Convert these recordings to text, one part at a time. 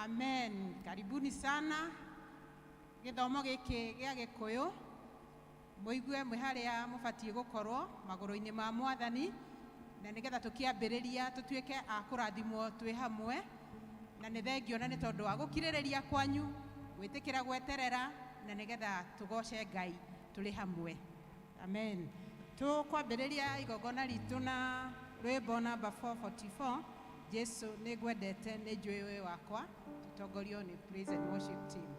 Amen. Karibuni sana gĩthomo gĩkĩ gĩa Gĩkũyũ, mũigue mwĩ harĩa mũbatiĩ gũkorwo magũrũ-inĩ ma Mwathani, na nĩgetha tũkĩambĩrĩria tũtuĩke a kũrathimwo twĩ hamwe. Na nĩ thengio na nĩ tondũ wa gũkirĩrĩria kwanyu, gwĩtĩkĩra gweterera, na nĩgetha tũgoce Ngai tũrĩ hamwe. Amen. Tũkwambĩrĩria igongona ritũ na rwĩmbo namba 444, Jesu nĩ ngwendete nĩ njũĩ wĩ wakwa, tũtongorio nĩ praise and worship team.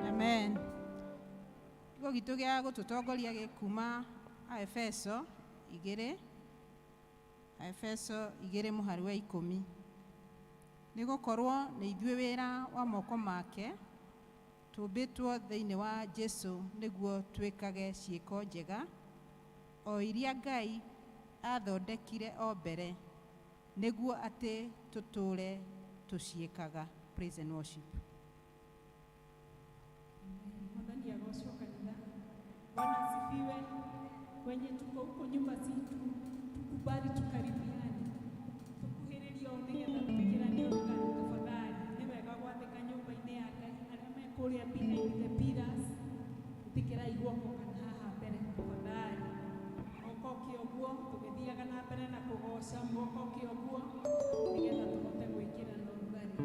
Amen. Kiugo gitũ gĩa gũtũtongoria gĩkuma Aefeso 2, Aefeso 2 mũhari wa 10. Nĩ gũkorwo nĩ ithuĩ wĩra wa moko make, tũmbĩtwo thĩinĩ wa Jesu nĩguo twĩkage ciĩko njega, o iria Ngai athondekire o mbere, nĩguo atĩ tũtũũre tũciĩkaga. Praise and worship. Mwathani agocwo kanitha. Bwana asifiwe. Wenye tuko huko nyumba zetu, tukubali tukaribiane, tukuhĩrĩrie o nĩgetha twĩkĩrane ũrugarĩ tafadhali. Nĩ wega gwathĩka nyũmba-inĩ ya Ngai. Arĩa me kũrĩa behind the pillars, ĩtĩkĩrai guoko kana haha mbere tafadhali. Guoko kĩoguo, tũgĩthiaga na mbere na kũgoca, guoko kĩoguo nĩgetha tũhote gwĩkĩrana ũrugarĩ.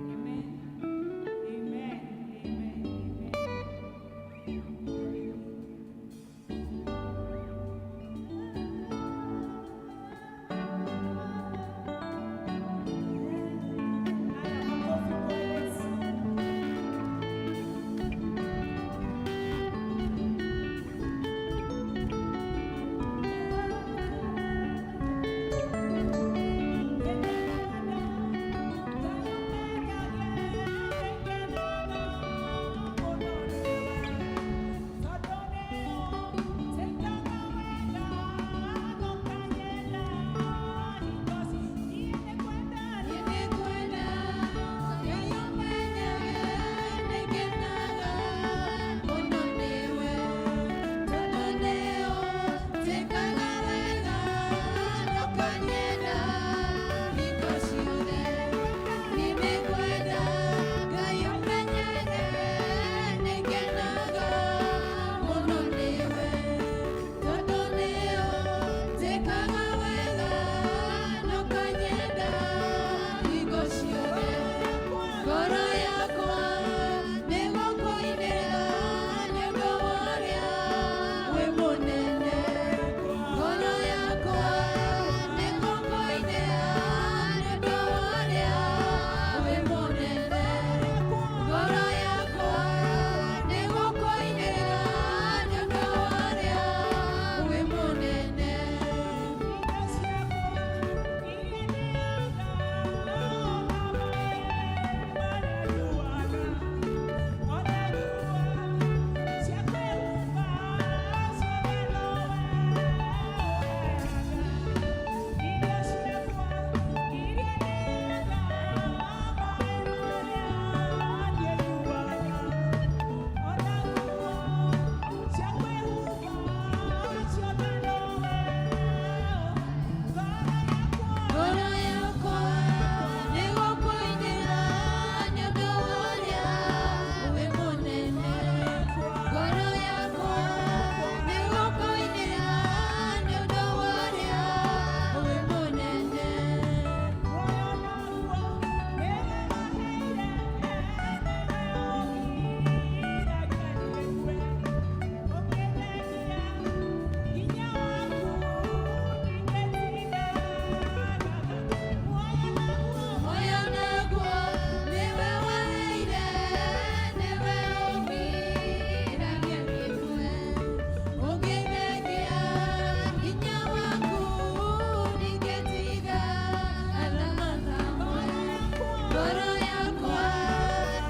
Ngoro yakwa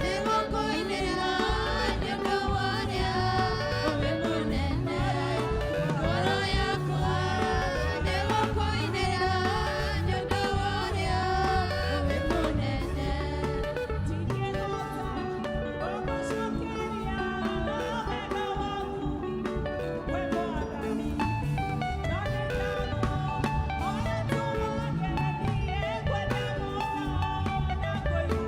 nĩgũkũinĩra nĩ ũndũ wa ũrĩa wĩ mũnene. Ngoro yakwa nĩgũkũinĩra nĩ ũndũ wa ũrĩa wĩ mũnene. Ndingĩhota gũgũcokeria wega waku, we Mwathani. No nĩndakũhoya tũmagere niĩ ngwenda mũno na kũigua.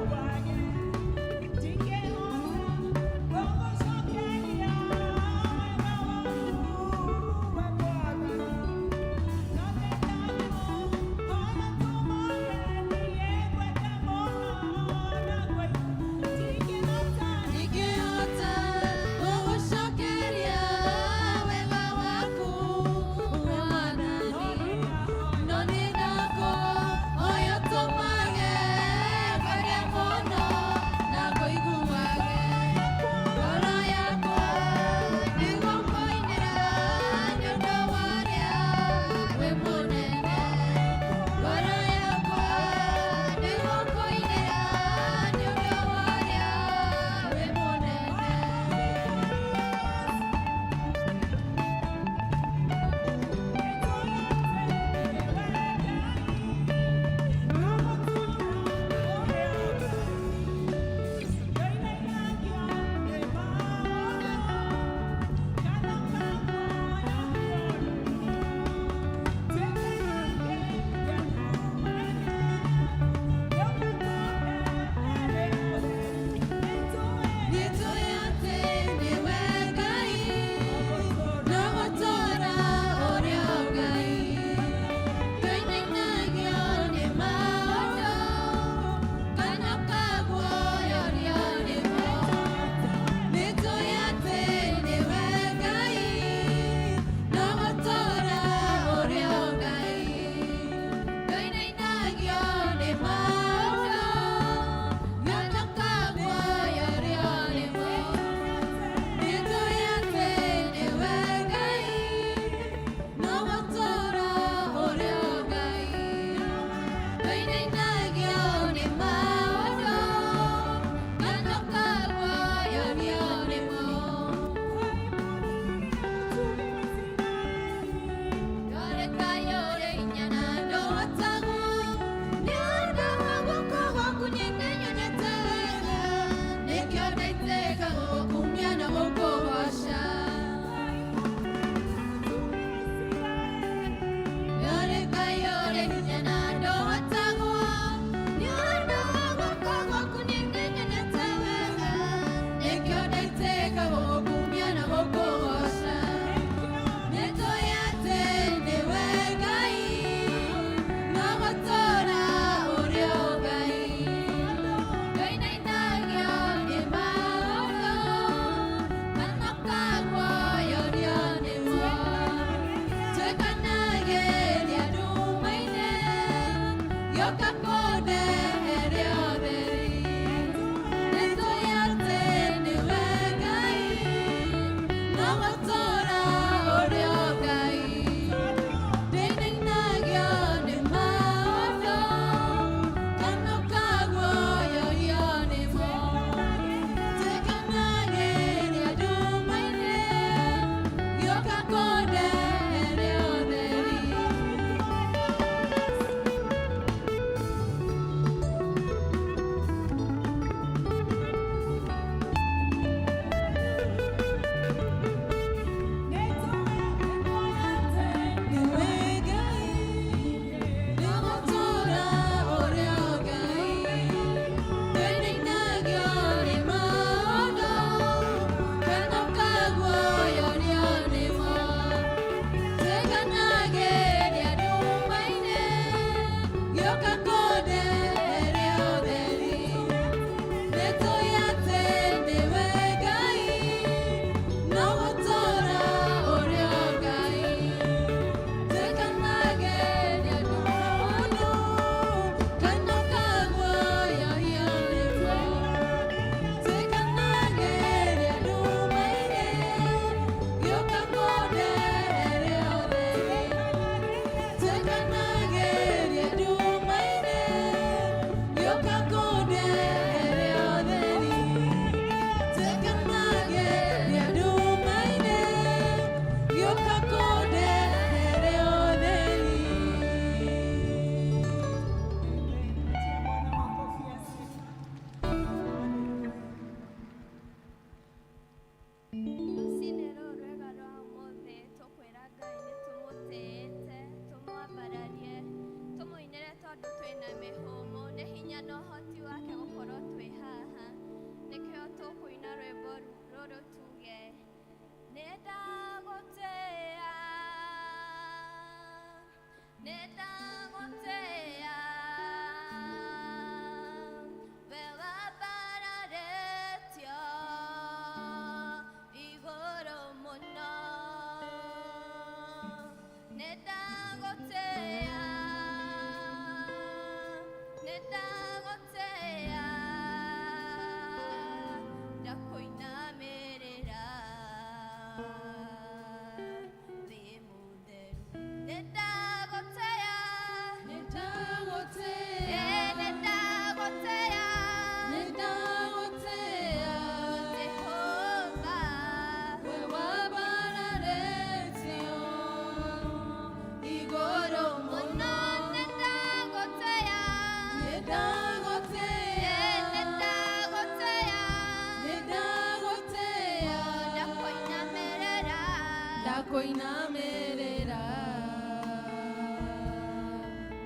Ndakũinamĩrĩra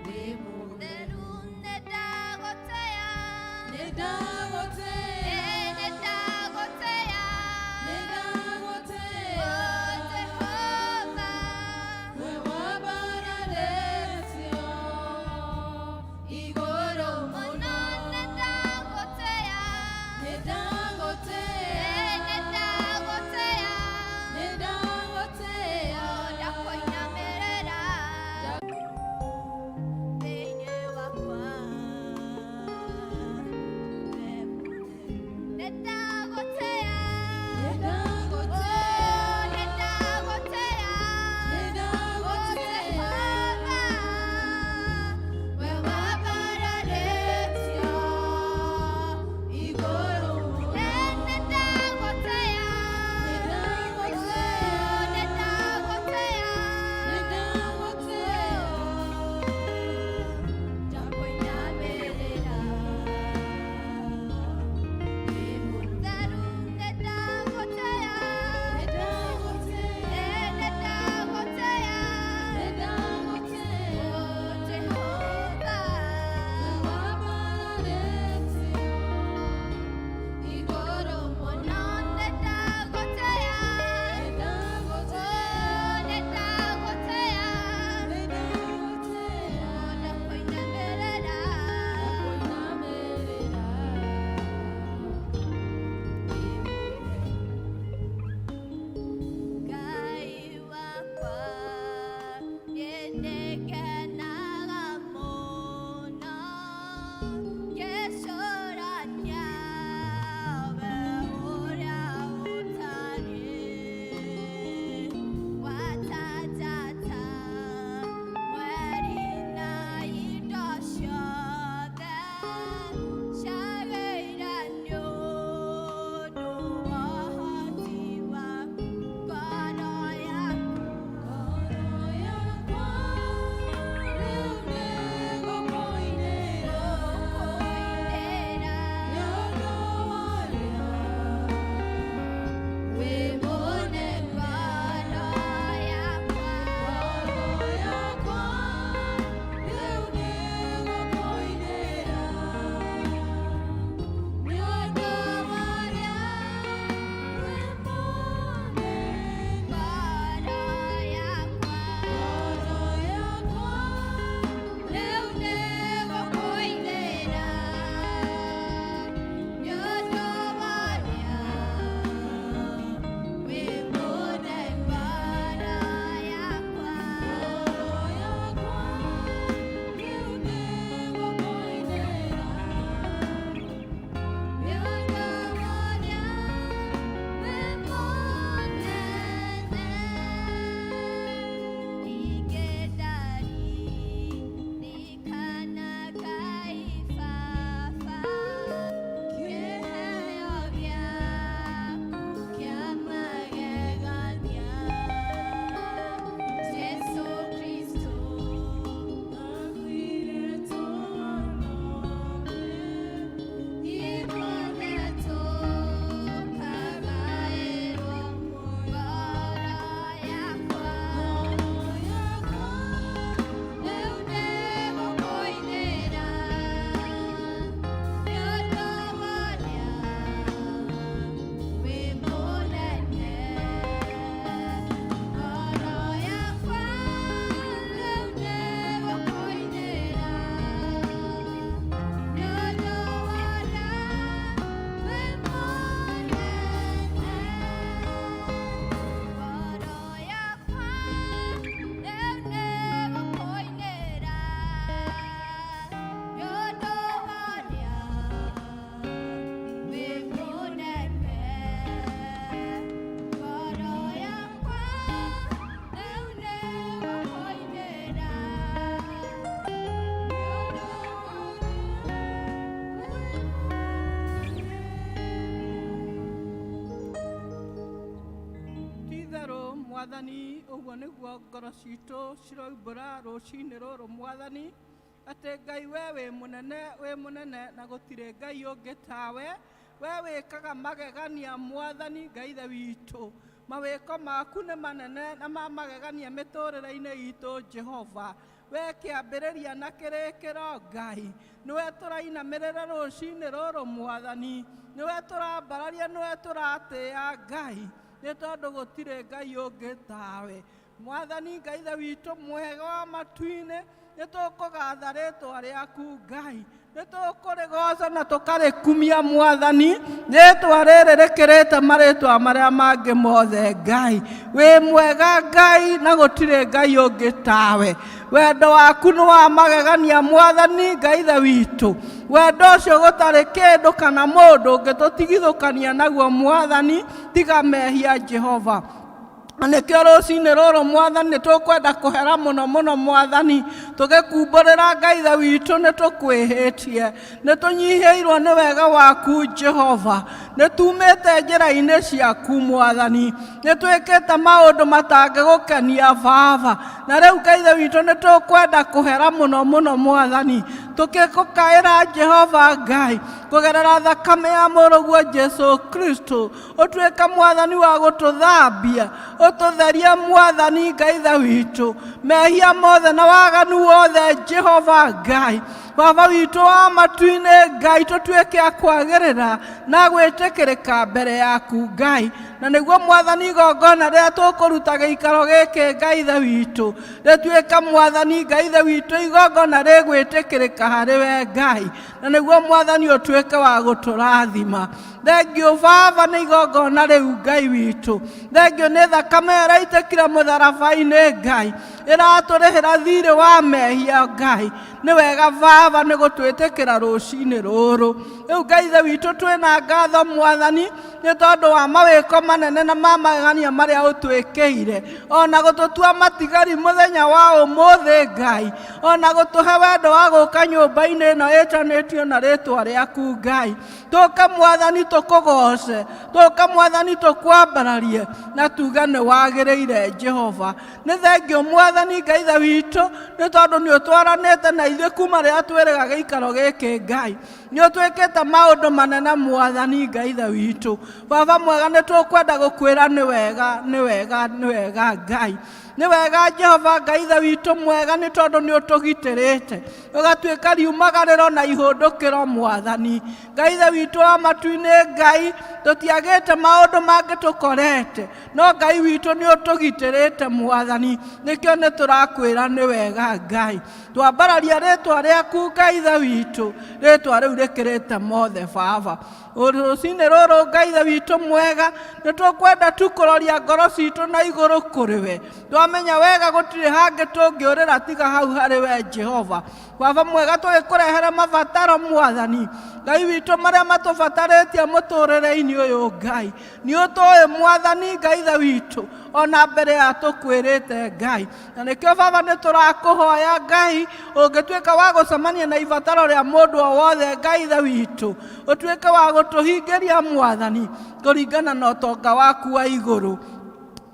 wĩ Mũtheru nĩndagũtĩa. Nĩndagũtĩa. Nĩndagũtĩa. Nĩndagũtĩa. O Jehova. We wambararĩtio igũrũ Mũno mũno. nĩndagũtĩa. Nĩndagũtĩa. Nĩndagũtĩa. Nĩndagũtĩa. Ndakũinamĩrĩra thĩinĩ wakwa. Nĩndagũtĩa. Nĩndagũtĩa. Nĩndagũtĩa. Nĩndagũtĩa. We wambararĩtio Igũrũ mũno. Nĩndagũtĩa. Nĩndagũtĩa. Nĩndagũtĩa. Nĩndagũtĩa. Ndakũinamĩrĩra. Mũtheru nĩndagũtĩa. Nĩndagũtĩa. Nĩndagũtĩa. Nĩndagũtĩa. Jehova. We wambararĩtio igũrũ Mũno mũno. nĩndagũtĩa. Nĩndagũtĩa. Nĩndagũtĩa. Nĩndagũtĩa. Ndakũinamĩrĩra. Ndakũinamĩrĩra. Ngai wakwa, nĩngenaga mũno ngĩcũrania we ũrĩa ũtariĩ. Watanjata mweri na indo ciothe ciagĩire nĩ ũndũ wa ũhoti waku. Ngoro yaku Ngoro yakwa rĩu nĩngũkũinĩra ngũkũinĩra. nĩ ũndũ wa ũrĩa wĩ mũnene. Ngoro yakwa Ngoro yakwa rĩu nĩngũkũinĩra nĩ ũndũ wa ũrĩa wĩ mũnene. Ngoro yakwa Ngoro yakwa rĩu nĩngũkũinĩra nĩ ũndũ wa ũrĩa wĩ mũnene. Ngoro yakwa Ngoro yakwa rĩu nĩngũkũinĩra nĩ ũndũ wa ũrĩa wĩ mũnene. Ingĩndaririkana Ngai Baba, kĩheo gĩaku kĩa magegania, Jesũ Kristũ. Ndakwire tũhonoke Ithuothe tũkagaĩrwo ngoro yakwa. Ngoro yakwa Rĩu nĩngũkũinĩra nĩ ũndũ wa ũrĩa wĩ mũnene. Ngoro yakwa rĩu nĩngũkũinĩra nĩ ũndũ wa ũrĩa wĩ mũnene. Ngoro yakwa rĩu nĩngũkũinĩra nĩ ũndũ wa ũrĩa wĩ mũnene. Ngoro yakwa rĩu nĩngũkũinĩra nĩ ũndũ wa ũrĩa Ti-itherũ Mwathani, ũguo nĩguo ngoro citũ ciroimbũra rũcinĩ rũrũ Mwathani, atĩ Ngai we wĩ mũnene, wĩ mũnene na gũtirĩ Ngai ũngĩ tawe. We wĩkaga magegania Mwathani Ngai ithe witũ. Mawĩko maku nĩ manene na ma magegania mĩtũrĩre-inĩ itũ Jehova. We kĩambĩrĩria na kĩrĩkĩro Ngai, nĩwe tũrainamĩrĩra rũcinĩ rũrũ Mwathani, nĩwe tũrambararia, nĩwe tũratĩĩa Ngai, nĩ tondũ gũtirĩ Ngai ũngĩ tawe. Mwathani Ngai Ithe witũ mwega wa matu-inĩ, nĩ tũkũgatha rĩtwa rĩaku Ngai, nĩ tũkũrĩgoca na tũkarĩkumia Mwathani, rĩtwa rĩrĩ rĩkĩrĩte marĩtwa marĩa mangĩ mothe Ngai. Wĩ mwega Ngai na gũtirĩ Ngai ũngĩ tawe. Wendo waku nĩ wa magegania Mwathani Ngai Ithe witũ. Wendo ũcio gũtarĩ kĩndũ kana mũndũ ũngĩtũtigithũkania naguo Mwathani, tiga mehia Jehova. Na nĩkĩo rũcinĩ rũrũ Mwathani nĩ tũkwenda kũhera mũno mũno Mwathani, tũgĩkumbũrĩra Ngai Ithe witũ nĩ tũkwĩhĩtie, nĩ tũnyihĩirwo nĩ wega waku Jehova, nĩ tumĩte njĩra-inĩ ciaku Mwathani, nĩ twĩkĩte maũndũ matangĩgũkenia Baba, na rĩu Ngai Ithe witũ nĩ tũkwenda kũhera mũno mũno Mwathani, tũkĩgũkaĩra Jehova Ngai kũgerera thakame ya mũrũguo Jesu Kristo, ũtuĩke Mwathani wa gũtũthambia, ũtũtherie Mwathani Ngai Ithe witũ mehia mothe na waganu wothe Jehova Ngai. Baba witũ wa matu-inĩ Ngai, tũtuĩke a kwagĩrĩra na gwĩtĩkĩrĩka mbere yaku Ngai, na nĩguo Mwathani igongona rĩrĩa tũkũruta gĩikaro gĩkĩ Ngai Ithe witũ rĩtuĩke Mwathani Ngai Ithe witũ igongona rĩgwĩtĩkĩrĩka harĩ we Ngai, na nĩguo Mwathani ũtuĩke wa gũtũrathima. Thengio Baba nĩ igongona rĩu Ngai witũ, thengio nĩ thakame ĩraitĩkire mũtharaba-inĩ Ngai, ĩratũrĩhĩra thirĩ wa mehia Ngai. Nĩ wega Baba nĩ gũtwĩtĩkĩra rũcinĩ rũrũ. Rĩu Ngai Ithe witũ twĩna ngatho Mwathani nĩ tondũ wa mawĩko manene na ma magegania marĩa ũtwĩkĩire, ona gũtũtua matigari mũthenya wa ũmũthĩ Ngai, ona gũtũhe wendo wa gũka nyũmba-inĩ ĩno ĩtanĩtio na rĩtwa rĩaku Ngai. Tũke Mwathani tũkũgoce, tũke Mwathani tũkwambararie na tuge nĩ wagĩrĩire Jehova. Nĩ thengio Mwathani Ngai Ithe witũ nĩ tondũ nĩ ũtwaranĩte na ithuĩ kuma rĩrĩa twĩrĩga gĩikaro gĩkĩ Ngai. Nĩ ũtwĩkĩte maũndũ manene Mwathani Ngai Ithe witũ. Baba mwega nĩ tũkwenda gũkwĩra nĩ wega, nĩ wega, nĩ wega Ngai. Nĩ wega Jehova Ngai Ithe witũ mwega nĩ tondũ nĩ ũtũgitĩrĩte, ũgatuĩka riumagarĩro na ihũndũkĩro Mwathani Ngai Ithe witũ wa matu-inĩ Ngai. Tũtiagĩte maũndũ mangĩ tũkorete, no Ngai witũ nĩ ũtũgitĩrĩte Mwathani, nĩkĩo nĩ tũrakwĩra nĩ wega Ngai. Twambararia rĩtwa rĩaku Ngai Ithe witũ, rĩtwa rĩu rĩkĩrĩte mothe Baba. Rũcinĩ rũrũ Ngai Ithe witũ mwega nĩ tũkwenda tu kũroria ngoro citũ na igũrũ kũrĩ we. Twamenya wega gũtirĩ hangĩ tũngĩũrĩra tiga hau harĩ we Jehova. Baba mwega tũgĩkũrehere mabataro Mwathani Ngai witũ marĩa matũbatarĩtie mũtũrĩre-inĩ ũyũ Ngai. Nĩ ũtũĩ Mwathani Ngai Ithe witũ ona mbere ya tũkwĩrĩte Ngai, na nĩkĩo Baba nĩ tũrakũhoya Ngai ũngĩtuĩka wa gũcemania na ibataro rĩa mũndũ o wothe Ngai Ithe witũ, ũtuĩke wa gũtũhingĩria Mwathani kũringana na ũtonga waku wa igũrũ.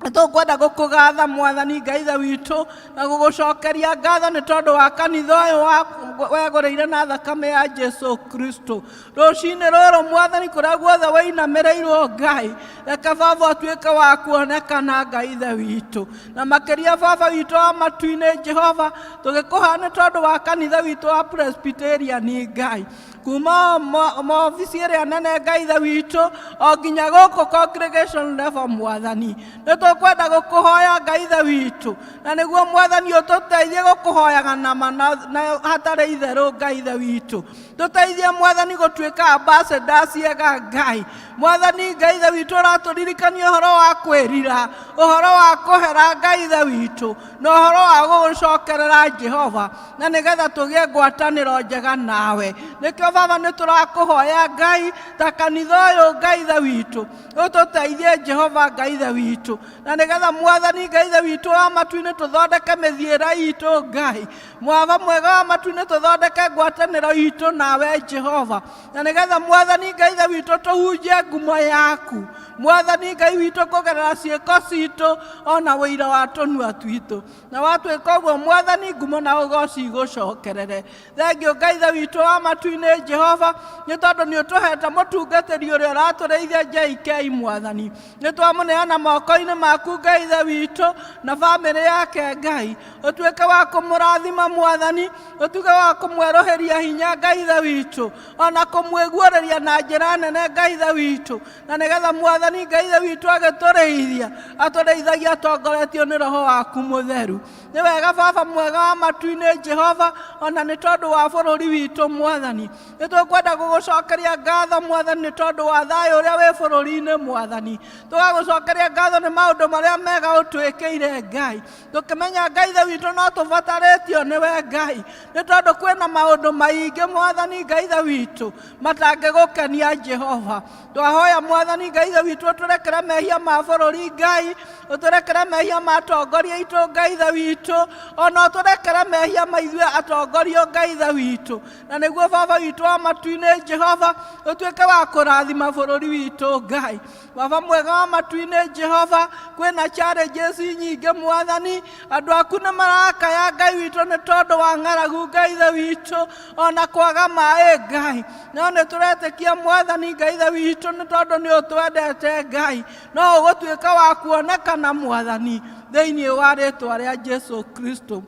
Nĩ tũkwenda gũkũgatha Mwathani Ngai Ithe witũ na gũgũcokeria ngatho nĩ tondũ wa kanitha ũyũ wegũrĩire na thakame ya Jesu Kristo. Rũcinĩ rũrũ Mwathani kũrĩa guothe wĩinamĩrĩirwo Ngai, reke Baba ũtuĩke wa kuonekana Ngai Ithe witũ, na makĩria Baba witũ wa matu-inĩ Jehova, tũgĩkũhoya nĩ tondũ wa kanitha witũ wa Presbyterian Ngai, kuma maobici ĩrĩa nene Ngai Ithe witũ o nginya gũkũ congregation level Mwathani, nĩ tũkwenda gũkũhoya Ngai Ithe witũ, na nĩguo Mwathani ũtũteithie gũkũhoyaga na ma na hatarĩ itherũ Ngai Ithe witũ. Tũteithie Mwathani gũtuĩka ambassadors ega Ngai. Mwathani Ngai Ithe witũ ũratũririkania ũhoro wa kwĩrira, ũhoro wa kũhera Ngai Ithe witũ, na ũhoro wa gũgũcokerera Jehova, na nĩgetha tũgĩe ngwatanĩro njega nawe. Nĩkĩo Baba nĩ tũrakũhoya Ngai ta kanitha ũyũ Ngai Ithe witũ, ũtũteithie Jehova Ngai Ithe witũ, na nĩgetha Mwathani Ngai Ithe witũ wa matu-inĩ tũthondeke mĩthiĩre itũ Ngai. Mwaba mwega wa matu-inĩ tũthondeke ngwatanĩro itũ nawe Jehova, na nĩgetha Mwathani Ngai Ithe witũ tũhunjie ngumo yaku Mwathani Ngai witũ kũgerera ciĩko citũ ona ũira wa tũnua twitũ, na watwĩka ũguo Mwathani ngumo na ũgoci igũcokerere. Thengio Ngai Ithe witũ wa matu-inĩ Jehova nĩ tondũ nĩ ũtũhete mũtungatĩri ũrĩa ũratũrĩithia JK mwathani. Nĩ twamũneana moko-inĩ maku Ngai Ithe witũ na bamĩrĩ yake Ngai, ũtuĩke wa kũmũrathima mwathani, ũtuĩke wa kũmwerũhĩria hinya Ngai Ithe witũ, ona kũmwĩguũrĩria na njĩra nene Ngai Ithe witũ, na nĩgetha mwathani Ngai Ithe witũ agĩtũrĩithia atũrĩithagia atongoretio nĩ roho waku mũtheru. Nĩ wega baba mwega wa matu-inĩ Jehova, ona nĩ tondũ wa bũrũri witũ mwathani. Nĩ tũkwenda gũgũcokeria ngatho mwathani nĩ tondũ wa thayũ ũrĩa wĩ bũrũri-inĩ mwathani. Tũgagũcokeria ngatho nĩ maũndũ marĩa mega ũtwĩkĩire Ngai, tũkĩmenya Ngai Ithe witũ no tũbatarĩtio nĩwe Ngai, nĩ tondũ kwĩna maũndũ maingĩ mwathani Ngai Ithe witũ matangĩgũkenia Jehova. Twahoya mwathani Ngai Ithe witũ ũtũrekere mehia ma bũrũri Ngai, ũtũrekere mehia ma atongoria aitũ Ngai Ithe witũ, ona ũtũrekere mehia ma ithuĩ atongorio Ngai Ithe witũ, na nĩguo baba witũ wa matu-inĩ Jehova ũtuĩke wa kũrathima bũrũri witũ Ngai. Baba mwega wa matu-inĩ Jehova, kwĩna challenges nyingĩ mwathani, andũ aku nĩ marakaya Ngai witũ nĩ tondũ wa ng'aragu Ngai Ithe witũ, ona kwaga maĩ Ngai, no nĩ tũretĩkia mwathani Ngai Ithe witũ nĩ tondũ nĩ ũtwendete Ngai, no ũgũtuĩka wa kuonekana mwathani thĩinĩ wa rĩtwa rĩa Jesu Kristo.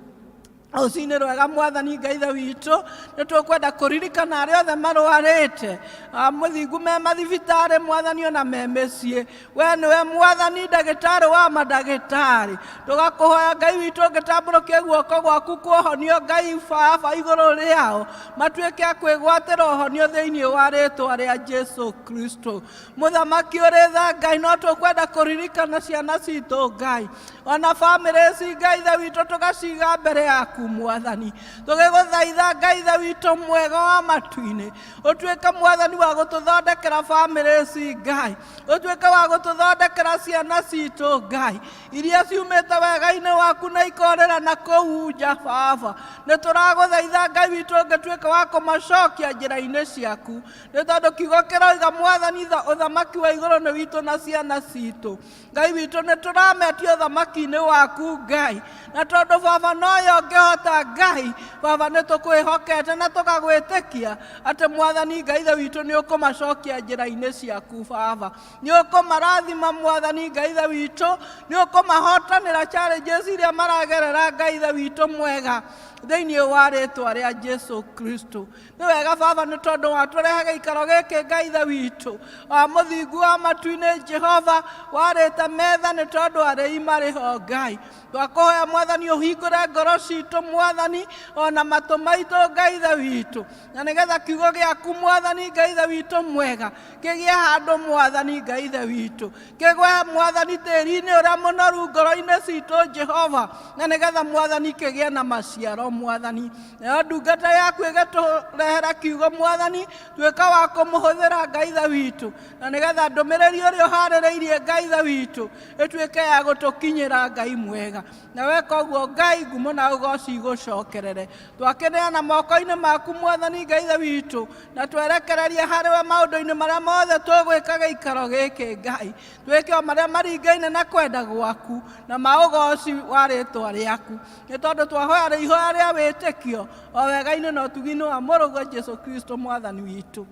Rũcinĩ rwega mwathani Ngai Ithe witũ, nĩ tũkwenda kũririkana arĩa othe marwarĩte, mũthingu me mathibitarĩ mwathani ona me mĩciĩ. We nĩwe mwathani ndagĩtarĩ wa mandagĩtarĩ. Tũgakũhoya Ngai witũ ũngĩtambũrũkia guoko gwaku kũhonio Ngai baba igũrũ rĩao, matuĩke a kwĩgwatĩra ũhonio thĩinĩ wa rĩtwa rĩa Jesu Kristo. Mũthamaki ũrĩ tha Ngai, no tũkwenda kũririkana ciana citũ Ngai, ona bamĩrĩ ici Ngai Ithe witũ tũgaciga mbere yaku mwathani, tũgĩgũthaitha Ngai Ithe witũ mwega wa matu-inĩ, ũtuĩke mwathani wa gũtũthondekera bamĩrĩ ici Ngai, ũtuĩke wa gũtũthondekera ciana citũ Ngai, iria ciumĩte wega-inĩ waku na ikorĩra na kũu nja baba. Nĩ tũragũthaitha Ngai witũ ũngĩtuĩka wa kũmacokia njĩra-inĩ ciaku, nĩ tondũ kiugo kĩroiga mwathani ũthamaki wa igũrũ nĩ witũ na ciana citũ. Ngai witũ nĩ tũrametia ũthamaki-inĩ waku Ngai, na tondũ baba noyo ũngĩhota Ngai, baba nĩ tũkwĩhokete na tũgagwĩtĩkia atĩ mwathani Ngai Ithe witũ nĩ ũkũmacokia njĩra-inĩ ciaku baba, nĩ ũkũmarathima mwathani Ngai Ithe witũ, nĩ ũkũmahotanĩra challenges iria maragerera Ngai Ithe witũ mwega thĩinĩ wa rĩtwa rĩa Jesu Kristo. Nĩ wega baba nĩ tondũ watũrehe gĩikaro gĩkĩ Ngai Ithe witũ wa mũthingu wa matu-inĩ Jehova, warĩte metha nĩ tondũ arĩi marĩ ho Ngai. Twakũhoya mwathani ũhingũre ngoro citũ mwathani, ona matũ maitũ Ngai Ithe witũ, na nĩgetha kiugo gĩaku mwathani Ngai Ithe witũ mwega kĩgĩe handũ mwathani Ngai Ithe witũ, kĩgwe mwathani tĩri-inĩ ũrĩa mũnoru ngoro-inĩ citũ Jehova, na nĩgetha mwathani kĩgĩe na maciaro mwathani. Nayo ndungata yaku ĩgĩtũrehera kiugo mwathani, tuĩka wa kũmũhũthĩra Ngai Ithe witũ, na nĩgetha ndũmĩrĩri ũrĩa ũharĩrĩirie Ngai Ithe witũ ĩtuĩke ya gũtũkinyĩra Ngai mwega. Na weka ũguo Ngai, ngumo na ũgoci igũcokerere. Twakĩneana moko-inĩ maku mwathani Ngai Ithe witũ, na twerekererie harĩwe maũndũ-inĩ marĩa mothe tũgwĩka gĩikaro gĩkĩ Ngai, twĩke o marĩa maringaine na kwenda gwaku na ma ũgoci wa rĩtwa rĩaku, nĩ tondũ twahoya ihoya rĩa wĩtĩkio o wega-inĩ na ũtugi-inĩ wa mũrũguo Jesu Kristo mwathani witũ.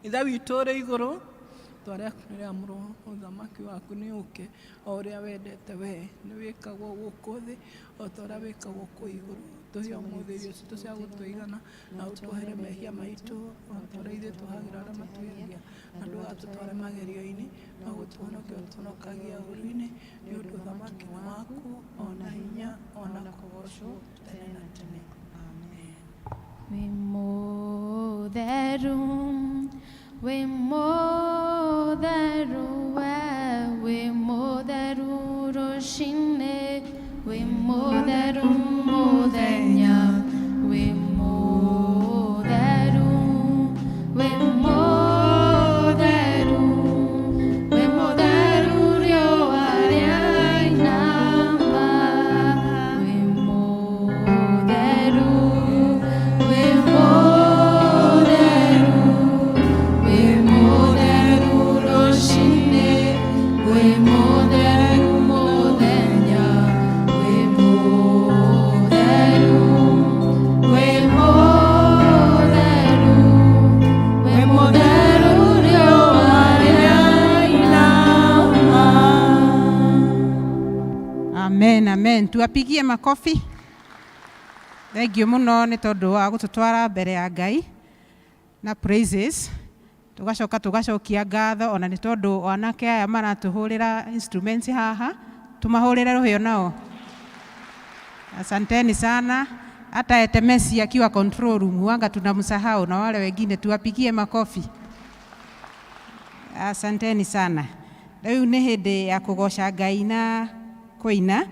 Ithe witũ ũrĩ igũrũ, twarĩa rĩamũrwo ũthamaki waku nĩ ũke, o ũrĩa wendete we nĩ wĩkagwo gũkũ thĩ o ta ũrĩa wĩkagwo kũu igũrũ. Tũhe ũmũthĩ irio citũ cia gũtũigana, na ũtuohere mehia maitũ o ta ũrĩa ithuĩ tuohagĩra arĩa matwĩhagia, na ndũgatũtware magerio-inĩ, no gũtũhonokia ũtũhonokagia ũũru-inĩ, nĩ ũndũ ũthamaki nĩ waku, ona hinya, ona kũgoocwo tene na tene. Amen. Wĩ mũtheru, wĩ mũtheru, we wĩ mũtheru rũcinĩ, wĩ mũtheru mũthenya, wĩ mũtheru, wĩ mũtheru, wĩ mũtheru riũa rĩainama, wĩ mũtheru, wĩ mũtheru, wĩ mũtheru rũcinĩ, wĩ mũtheru mũthenya, wĩ mũtheru. Tuwapigie makofi. Thank you muno nĩ tondũ wa gũtũtwara mbere ya Ngai na praises. Tugacoka tugacokia ngatho ona nĩ tondũ anake aya maratũhũrĩra instruments haha, tumahũrĩre rũhĩo nao. Asanteni sana. Hata Etemesi akiwa control room wanga tunamsahau, na wale wengine tuwapigie makofi. Asanteni sana. Rĩu nĩ hĩndĩ ya kũgoca Ngai na kũina,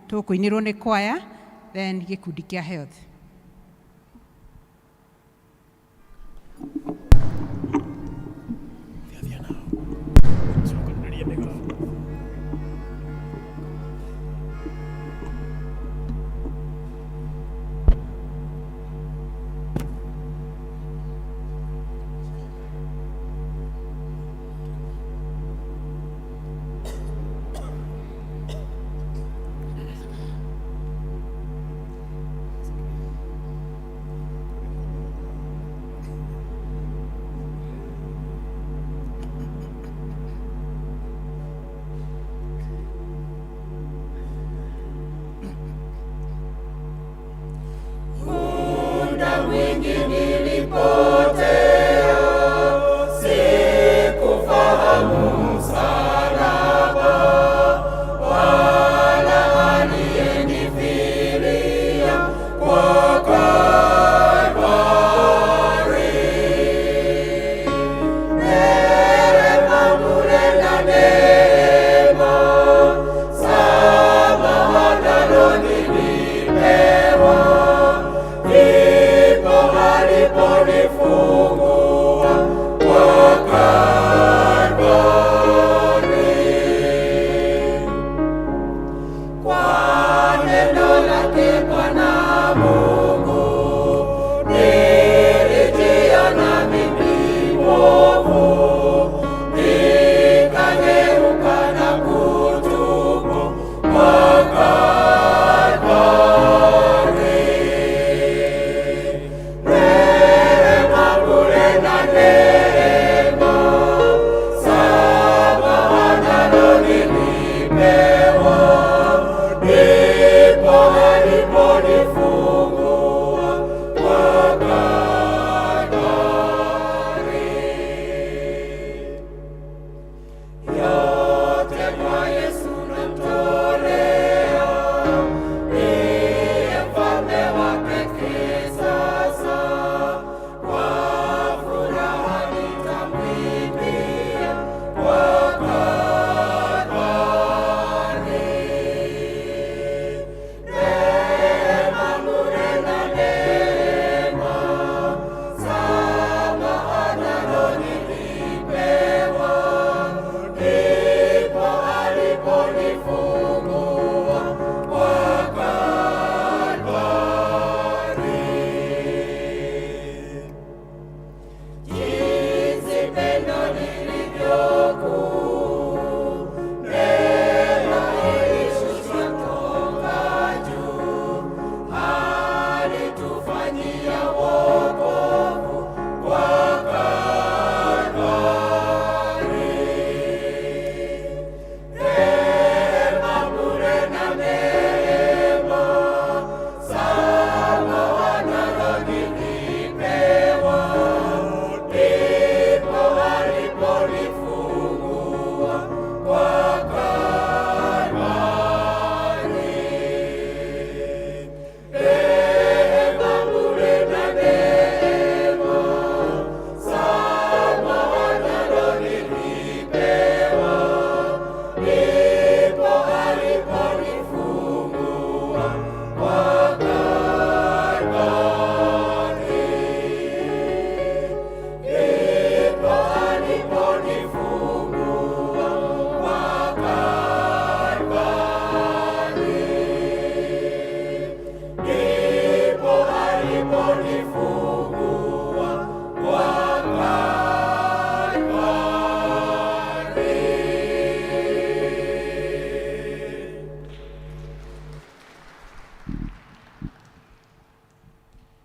tũkũinĩrwo nĩ kwaya, then gĩkundi kĩa health.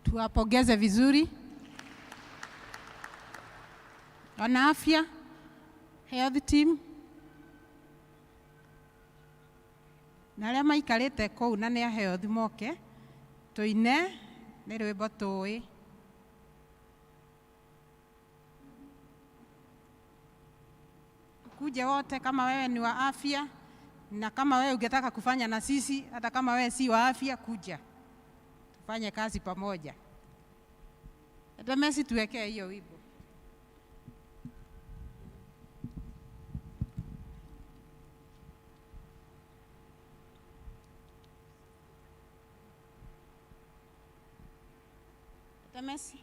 Tuwapongeze vizuri. Wana afya, health team. Na arĩa maikarĩte kũu na nĩ aheo moke tũine nĩ rwĩmbo tũĩ. Kuje wote kama wewe ni wa afya na kama wewe ungetaka kufanya na sisi, hata kama wewe si wa afya, kuja tufanye kazi pamoja. Hata Messi tuwekee hiyo wimbo. Hata Messi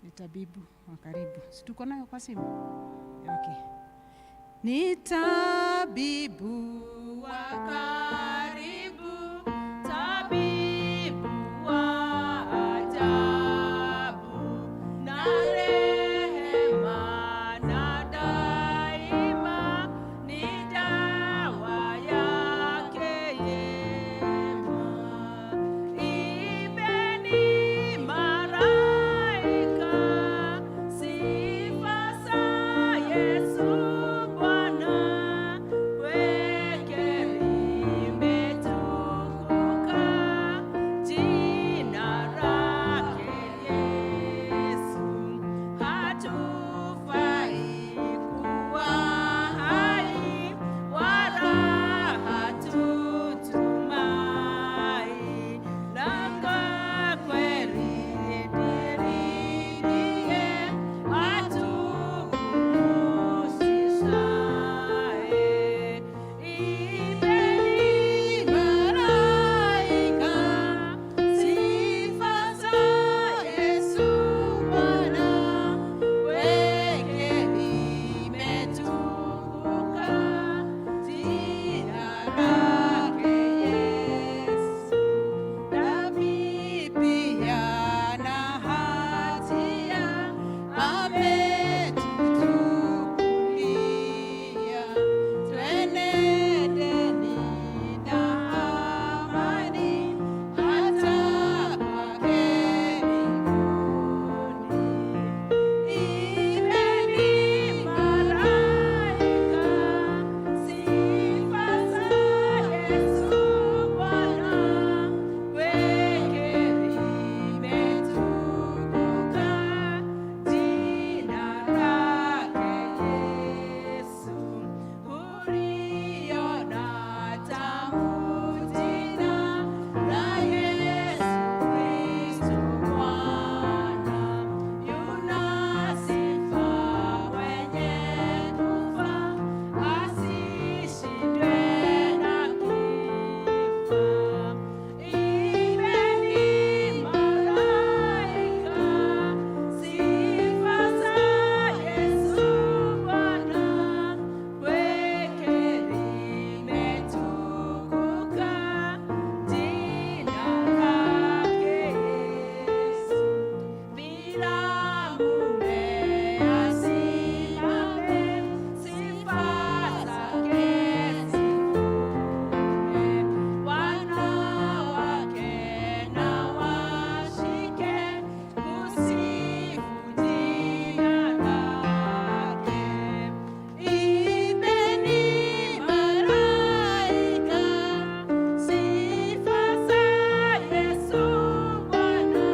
ni tabibu wa karibu, si tuko nayo kwa simu? Okay. Ni tabibu wa karibu, tabibu wa ajabu, na rehema na daima ni dawa yake yema. Ibeni malaika, sifa za Yesu Bwana, weke limetukuka jina lake Yesu. Hatufai kuwa hai wala hatutumai, langa kweli ndiye atukumushishaye. Ibeni malaika, sifa za Yesu Bwana, weke limetukuka jina lake Yesu. Dhambi pia na hatia ametuchukulia, twenendeni na amani hata kwake mbinguni. Ibeni malaika, sifa za Yesu Bwana, weke limetukuka jina lake Yesu. Uliona tamu jina la Yesu Kristo Bwana, yuna sifa mwenye kufa, asishindwe na kifo. Ibeni malaika, sifa za Yesu Bwana, weke limetukuka jina lake Yesu. Bila mume asimame, sifa zake zivume. Wanawake na washike kusifu jina lake. Ibeni malaika, sifa za Yesu Bwana,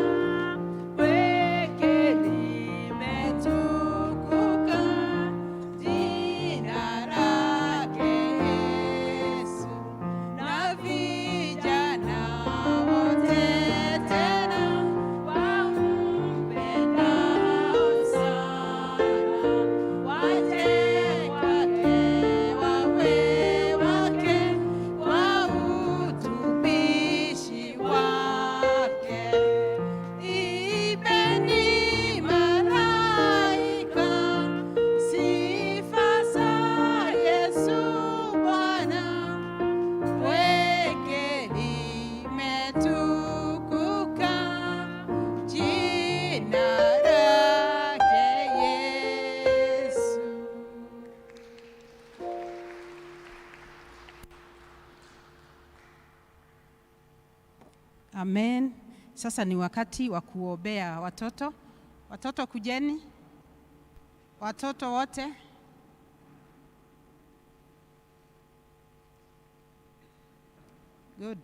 weke limetukuka jina lake Yesu. Na vijana wote tena wampendao sana, waje kwake wawe wake kwa utumishi wake. Ibeni malaika, sifa za Yesu Bwana, weke limetukuka jina lake Yesu. Amen. Sasa ni wakati wa kuombea watoto. Watoto kujeni, watoto wote. Good.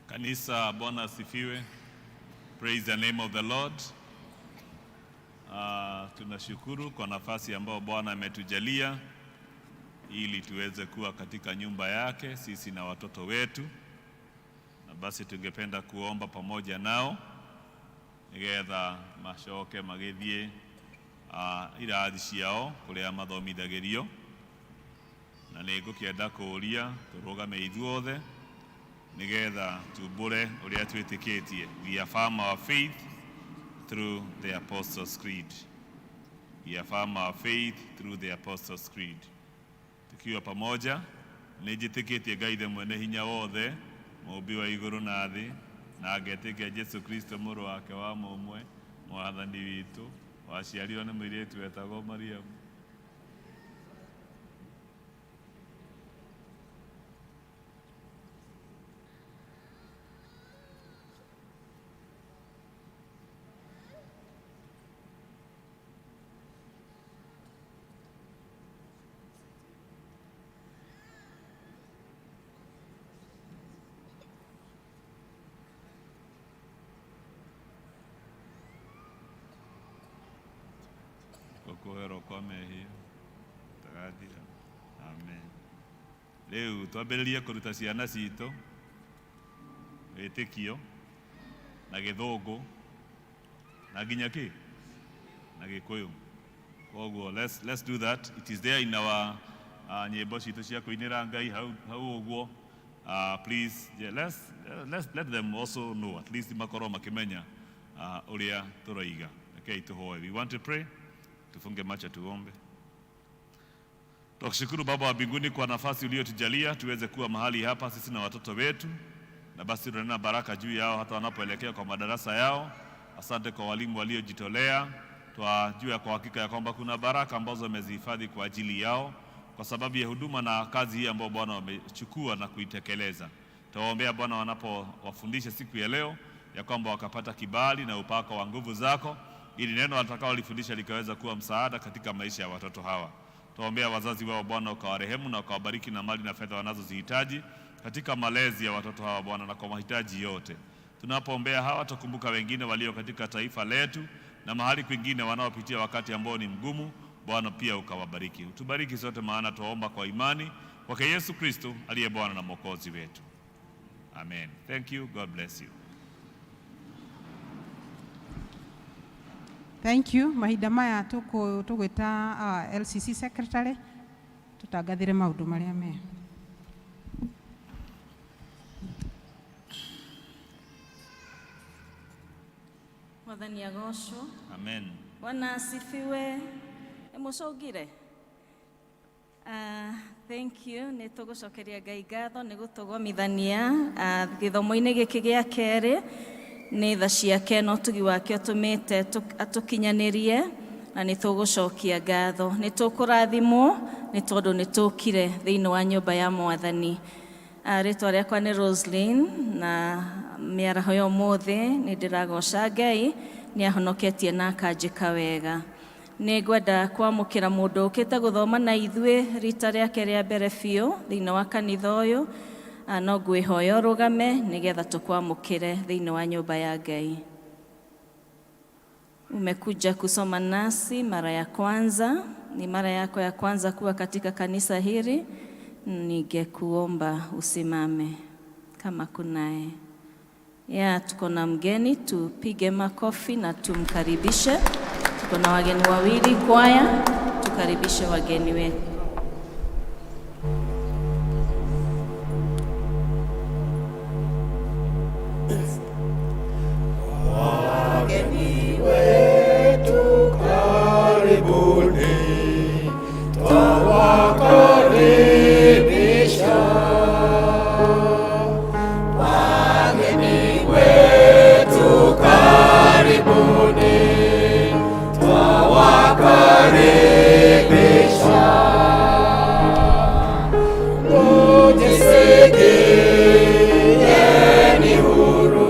Kanisa, Bwana asifiwe. Praise the name of the Lord. Tunashukuru kwa nafasi ambayo Bwana ametujalia ili tuweze kuwa katika nyumba yake sisi na watoto wetu, na basi tungependa kuomba pamoja nao nigetha macoke magĩthiĩ irathi ciao kũrĩa mathomithagĩrio, na nĩ ngũkĩenda kũũria tũrũgame ithuothe nigetha tumbũre ũrĩa twĩtĩkĩtie. We affirm our faith through the Apostles' Creed. We affirm our faith through the Apostles' Creed. Tukiwa pamoja, nĩnjĩtĩkĩtie Ngai Ithe mwene hinya wothe, mũũmbi wa igũrũ na thĩ, na ngetĩkia Jesũ Kristo mũrũ wake wa mũmwe, mwathani witũ, waciarirwo nĩ mũirĩtu wetagwo Mariamu. Kuoherwo kwa mehia tagathira. Amen. Rĩu twambĩrĩrie kũruta ciana citũ wĩtĩkio na gĩthũngũ na nginya kĩ na gĩkũyũ. Koguo let's do that. It is there in our nyĩmbo citũ cia kũinĩra Ngai hau hau ũguo. Please, yeah, let's let them also know, at least makorwo makĩmenya ũrĩa tũroiga. Rekei tũhoe. We want to pray. Tufunge macho tuombe. Tukushukuru Baba wa mbinguni kwa nafasi uliyotujalia tuweze kuwa mahali hapa sisi na watoto wetu, na basi tunanena baraka juu yao hata wanapoelekea kwa madarasa yao. Asante kwa walimu waliojitolea. Twajua kwa hakika ya kwamba kuna baraka ambazo wamezihifadhi kwa ajili yao kwa sababu ya huduma na kazi hii ambayo Bwana wamechukua na kuitekeleza. Tuwaombea Bwana wanapowafundisha siku ya leo ya kwamba wakapata kibali na upako wa nguvu zako, ili neno watakaolifundisha likaweza kuwa msaada katika maisha ya watoto hawa. Tuwaombea wazazi wao Bwana, ukawarehemu na ukawabariki na mali na fedha wanazozihitaji katika malezi ya watoto hawa Bwana, na kwa mahitaji yote. Tunapoombea hawa, tukumbuka wengine walio katika taifa letu na mahali kwingine wanaopitia wakati ambao ni mgumu. Bwana pia ukawabariki. Utubariki sote, maana tuwaomba kwa imani kwake Yesu Kristo aliye Bwana na Mwokozi wetu. Amen. Thank you. God bless you. Thank you. Mahinda maya tũgwĩta LCC secretary tũtangathĩre maũndũ marĩa me. Mwathani agocwo. Amen. Bwana asifiwe. Mũcũngire. Thank you. Nĩ tũgũcokeria Ngai ngatho nĩ gũtũgomithania gĩthomo-inĩ gĩkĩ gĩa kerĩ. Nĩ tha ciake na ũtugi wake ũtũmĩte atũkinyanĩrie, na nĩ tũgũcokia ngatho. Nĩ tũkũrathimwo nĩ tondũ nĩ tũkire thĩinĩ wa nyũmba ya Mwathani. Rĩtwa rĩakwa nĩ Roslyn, na mĩaraho ya ũmũthĩ nĩ ndĩragoca Ngai nĩ ahonoketie na akanjĩka wega. Nĩ ngwenda kwamũkĩra mũndũ ũkĩte gũthoma na ithuĩ rita rĩake rĩa mbere biũ thĩinĩ wa kanitha ũyũ. No ngwĩhoya ũrũgame nĩgetha tũkwamũkĩre thĩinĩ wa nyũmba ya Ngai. Umekuja kusoma nasi mara ya kwanza, ni mara yako ya kwanza kuwa katika kanisa hili, ningekuomba usimame kama kunaye. Ya, tuko na mgeni, tupige makofi na tumkaribishe. Tuko na wageni wawili kwaya, tukaribishe wageni wetu. Wageni wetu karibuni, twawakaribisha. Wageni wetu karibuni, twawakaribisha. Mujisikieni huru.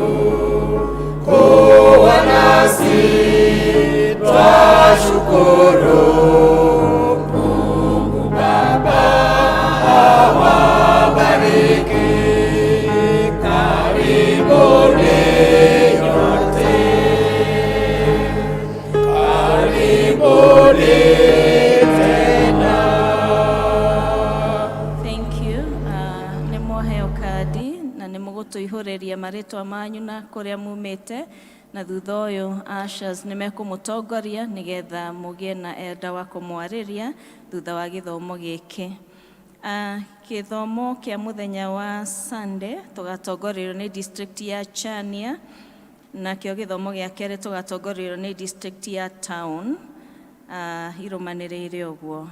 Marĩtwa manyu na kũrĩa mumĩte, na thutha ũyũ ushers nĩ mekũmũtongoria nĩgetha mũgĩe na elder wa kũmwarĩria thutha wa gĩthomo gĩkĩ. Gĩthomo kĩa mũthenya wa Sunday tũgatongorerio nĩ district ya Chania, nakĩo gĩthomo gĩa kerĩ tũgatongorerio nĩ district ya Town, irũmanĩrĩire ũguo.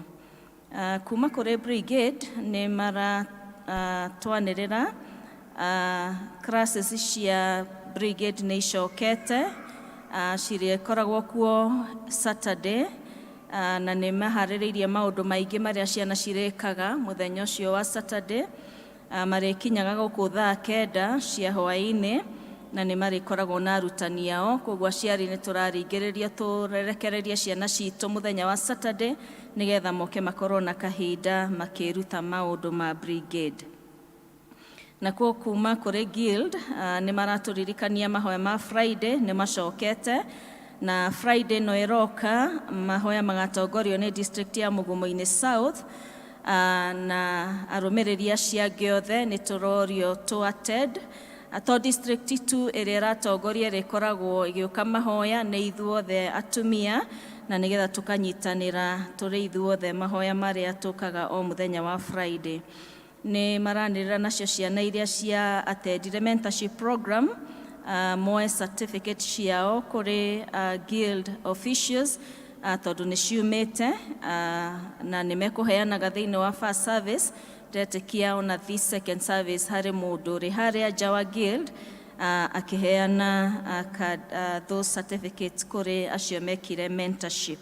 Kuma kũrĩ brigade nĩ maratwanĩrĩra classes cia brigade nĩ icokete, cirĩkoragwo kuo Saturday, na nĩ maharĩrĩirie maũndũ maingĩ marĩa ciana cirĩkaga mũthenya ũcio wa Saturday. Marĩkinyaga gũkũ thaa 9 cia hwaĩ-inĩ na nĩ marĩkoragwo na arutani ao. Koguo aciari nĩ tũraringĩrĩria tũrekererie ciana citũ mũthenya wa Saturday nĩgetha moke makorwo na kahinda makĩruta maũndũ ma brigade. Nakuo kuma kũrĩ guild, nĩ maratũririkania mahoya ma Friday nĩ macokete, na Friday no ĩroka mahoya magatongorio nĩ district ya Mugumo-inĩ South, na arũmĩrĩri acio angĩ othe nĩ tũrorio tũ attend. To district tu ĩrĩa ĩratongoria ĩrĩkoragwo ĩgĩũka mahoya, nĩ ithuothe atumia, na nĩgetha tũkanyitanĩra tũrĩ ithuothe mahoya marĩa tũkaga o mũthenya wa Friday. Nĩ maranĩrĩra nacio ciana iria cia attendire mentorship program, moe certificate ciao kũrĩ guild officials, tondũ nĩ ciumĩte, na nĩ mekũheanaga thĩinĩ wa first service. Ndetĩkia ona this second service harĩ mũndũ ũrĩ harĩa nja wa guild akĩheana card, those certificates kũrĩ acio mekire mentorship.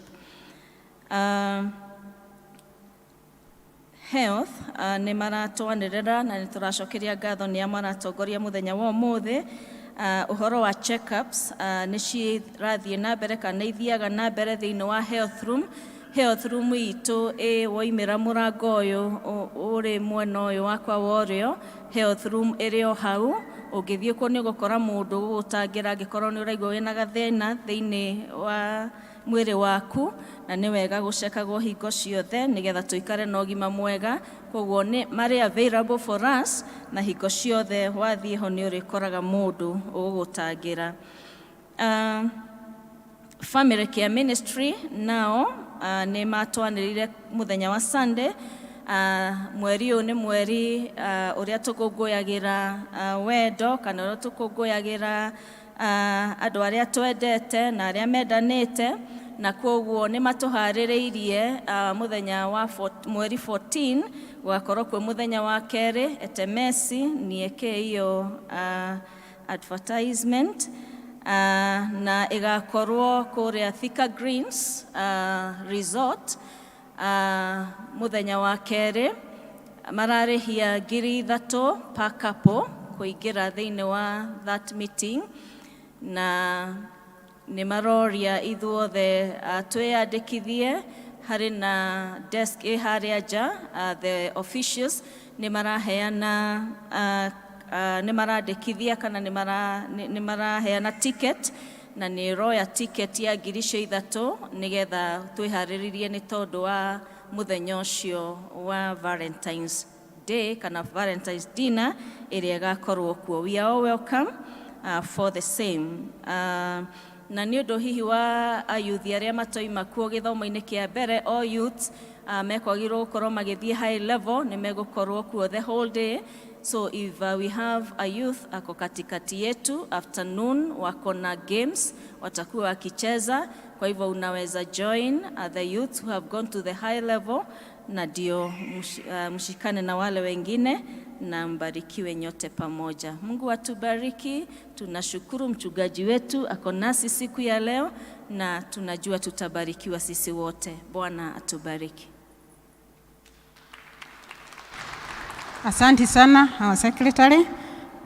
Health nĩ maratwanĩrĩra na nĩ tũracokeria ngatho nĩ a maratongoria mũthenya wa ũmũthĩ. Ũhoro wa checkups nĩ cirathiĩ na mbere kana nĩ ithiaga na mbere thĩinĩ wa health room. Health room itũ ĩ woimĩra mũrango ũyũ ũrĩ mwena ũyũ wakwa wa ũrĩo, health room ĩrĩ o hau. Ũngĩthiĩ kuo nĩ ũgũkora mũndũ ũgũgũtangĩra angĩkorwo nĩ ũraigua wĩna gathĩna thĩinĩ wa mwĩrĩ waku, na nĩ wega gũcekagwo hingo ciothe nĩgetha tũikare na ũgima mwega. Koguo nĩ marĩ available for us, na hingo ciothe wathiĩ ho nĩ ũrĩkoraga mũndũ ũgũgũtangĩra. Family Care Ministry nao nĩ matwanĩrĩire mũthenya wa Sunday. Mweri ũyũ nĩ mweri ũrĩa tũkũngũyagĩra wendo kana ũrĩa tũkũngũyagĩra andũ arĩa twendete na arĩa mendanĩte, na koguo nĩ matũharĩrĩirie mũthenya wa mweri 14 gũgakorwo kwĩ mũthenya wa kerĩ etemesi nieke hiyo advertisement, na ĩgakorwo kũrĩa Thika Greens Resort. Mũthenya wa kerĩ mararĩhia 3,000 per couple kũingĩra thĩinĩ wa that meeting, na nĩ maroria ithuothe twĩyandĩkithie. Harĩ na desk ĩ harĩa nja, the officials nĩ maraheana, nĩ marandĩkithia kana nĩ maraheana ticket, na nĩ roya ticket ya 3,000 nĩgetha twĩharĩrĩrie nĩ tondũ wa mũthenya ũcio wa Valentine's Day kana Valentine's dinner ĩrĩa ĩgakorwo kuo. We are all welcome for the same. Na nĩ ũndũ hihi wa ayuthi arĩa matoima kuo gĩthomo-inĩ kĩa mbere, all youths mekwagĩrĩirwo gũkorwo magĩthiĩ high level nĩ megũkorwo kuo the whole day. So if we have a youth ako katikati yetu, afternoon wako na games watakuwa wakicheza. Kwa hivyo unaweza join the youths who have gone to the high level, na ndio mshikane na wale wengine na mbarikiwe nyote pamoja. Mungu atubariki. Tunashukuru mchungaji wetu ako nasi siku ya leo, na tunajua tutabarikiwa sisi wote. Bwana atubariki. Asante sana our secretary.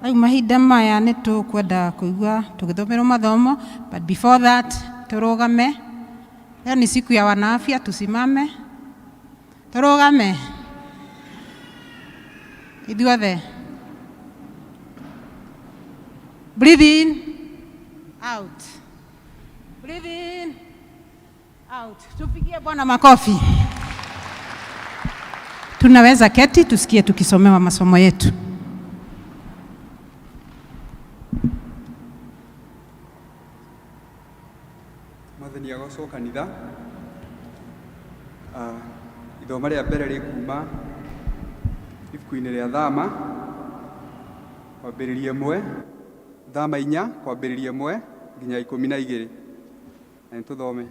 Rĩu mahinda maya nĩ tũkwenda kũigua tũgĩthomerwo mathomo, but before that tũrũgame. Leo ni siku ya wanaafya, tusimame, tũrũgame ithuothe. Breathe in, out, breathe in, out. Tupigie Bwana makofi. Tunaweza keti tusikie tukisomewa masomo yetu. Agocwo kanitha. Ah, ithoma rĩa mbere rĩkuma ibuku-inĩ rĩa Thama kwambĩrĩria ĩmwe, Thama 4 kwambĩrĩria 1 nginya 12. Na nĩtũthome.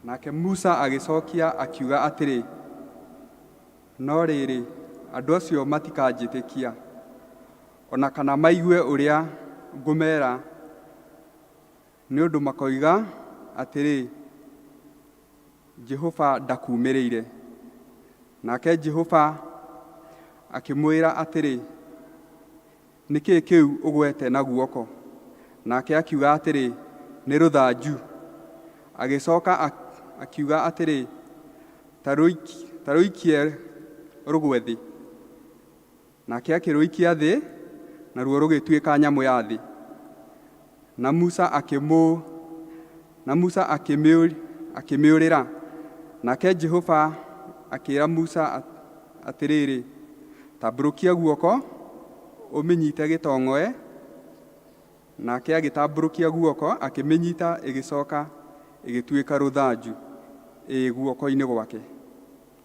Nake Musa agĩcokia akiuga atĩrĩ, no rĩrĩ, andũ acio matikanjĩtĩkia, o na kana maigue ũrĩa ngũmeera, nĩ ũndũ makoiga atĩrĩ, Jehova ndakuumĩrĩire. Nake Jehova akĩmwĩra atĩrĩ, nĩ kĩĩ kĩu ũgwete na guoko? Nake akiuga atĩrĩ, nĩ rũthanju. Agĩcoka akiuga atĩrĩ, ta rũikie rũgwe thĩ. Nake akĩrũikia thĩ, naruo rũgĩtuĩka nyamũ ya thĩ. Na Musa akĩmĩũrĩra. Nake Jehova akĩĩra Musa atĩrĩrĩ, tambũrũkia guoko ũmĩnyite gĩtong'oe. Nake agĩtambũrũkia guoko akĩmĩnyita, ĩgĩcoka ĩgĩtuĩka rũthanju ĩ guoko-inĩ gwake.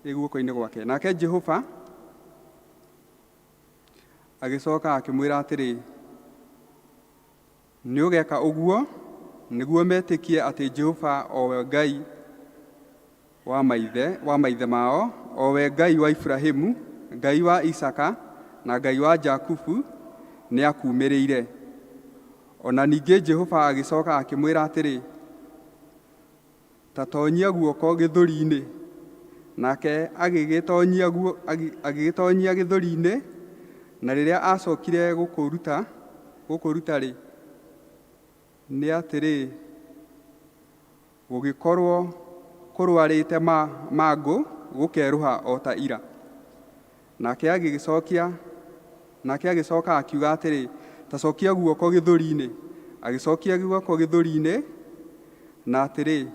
Ĩ guoko-inĩ gwake. Nake Jehova agĩcoka akĩmwĩra atĩrĩ, nĩ ũgeka ũguo nĩguo metĩkie atĩ Jehova o we Ngai wa maithe mao, o we Ngai wa Iburahĩmu, Ngai wa Isaaka, na Ngai wa Jakubu nĩakuumĩrĩire. O na ningĩ Jehova agĩcoka akĩmwĩra atĩrĩ, ta tonyia guoko gĩthũri-inĩ. Nake agĩgĩtonyia gĩthũri-inĩ, na rĩrĩa acokire gũkũruta-rĩ, nĩ atĩrĩ, gũgĩkorwo kũrwarĩte mangũ gũkerũha o ta ira. Nake agĩcoka akiuga atĩrĩ, ta cokia guoko gĩthũri-inĩ. Agĩcokia guoko gĩthũri-inĩ, na atĩrĩ,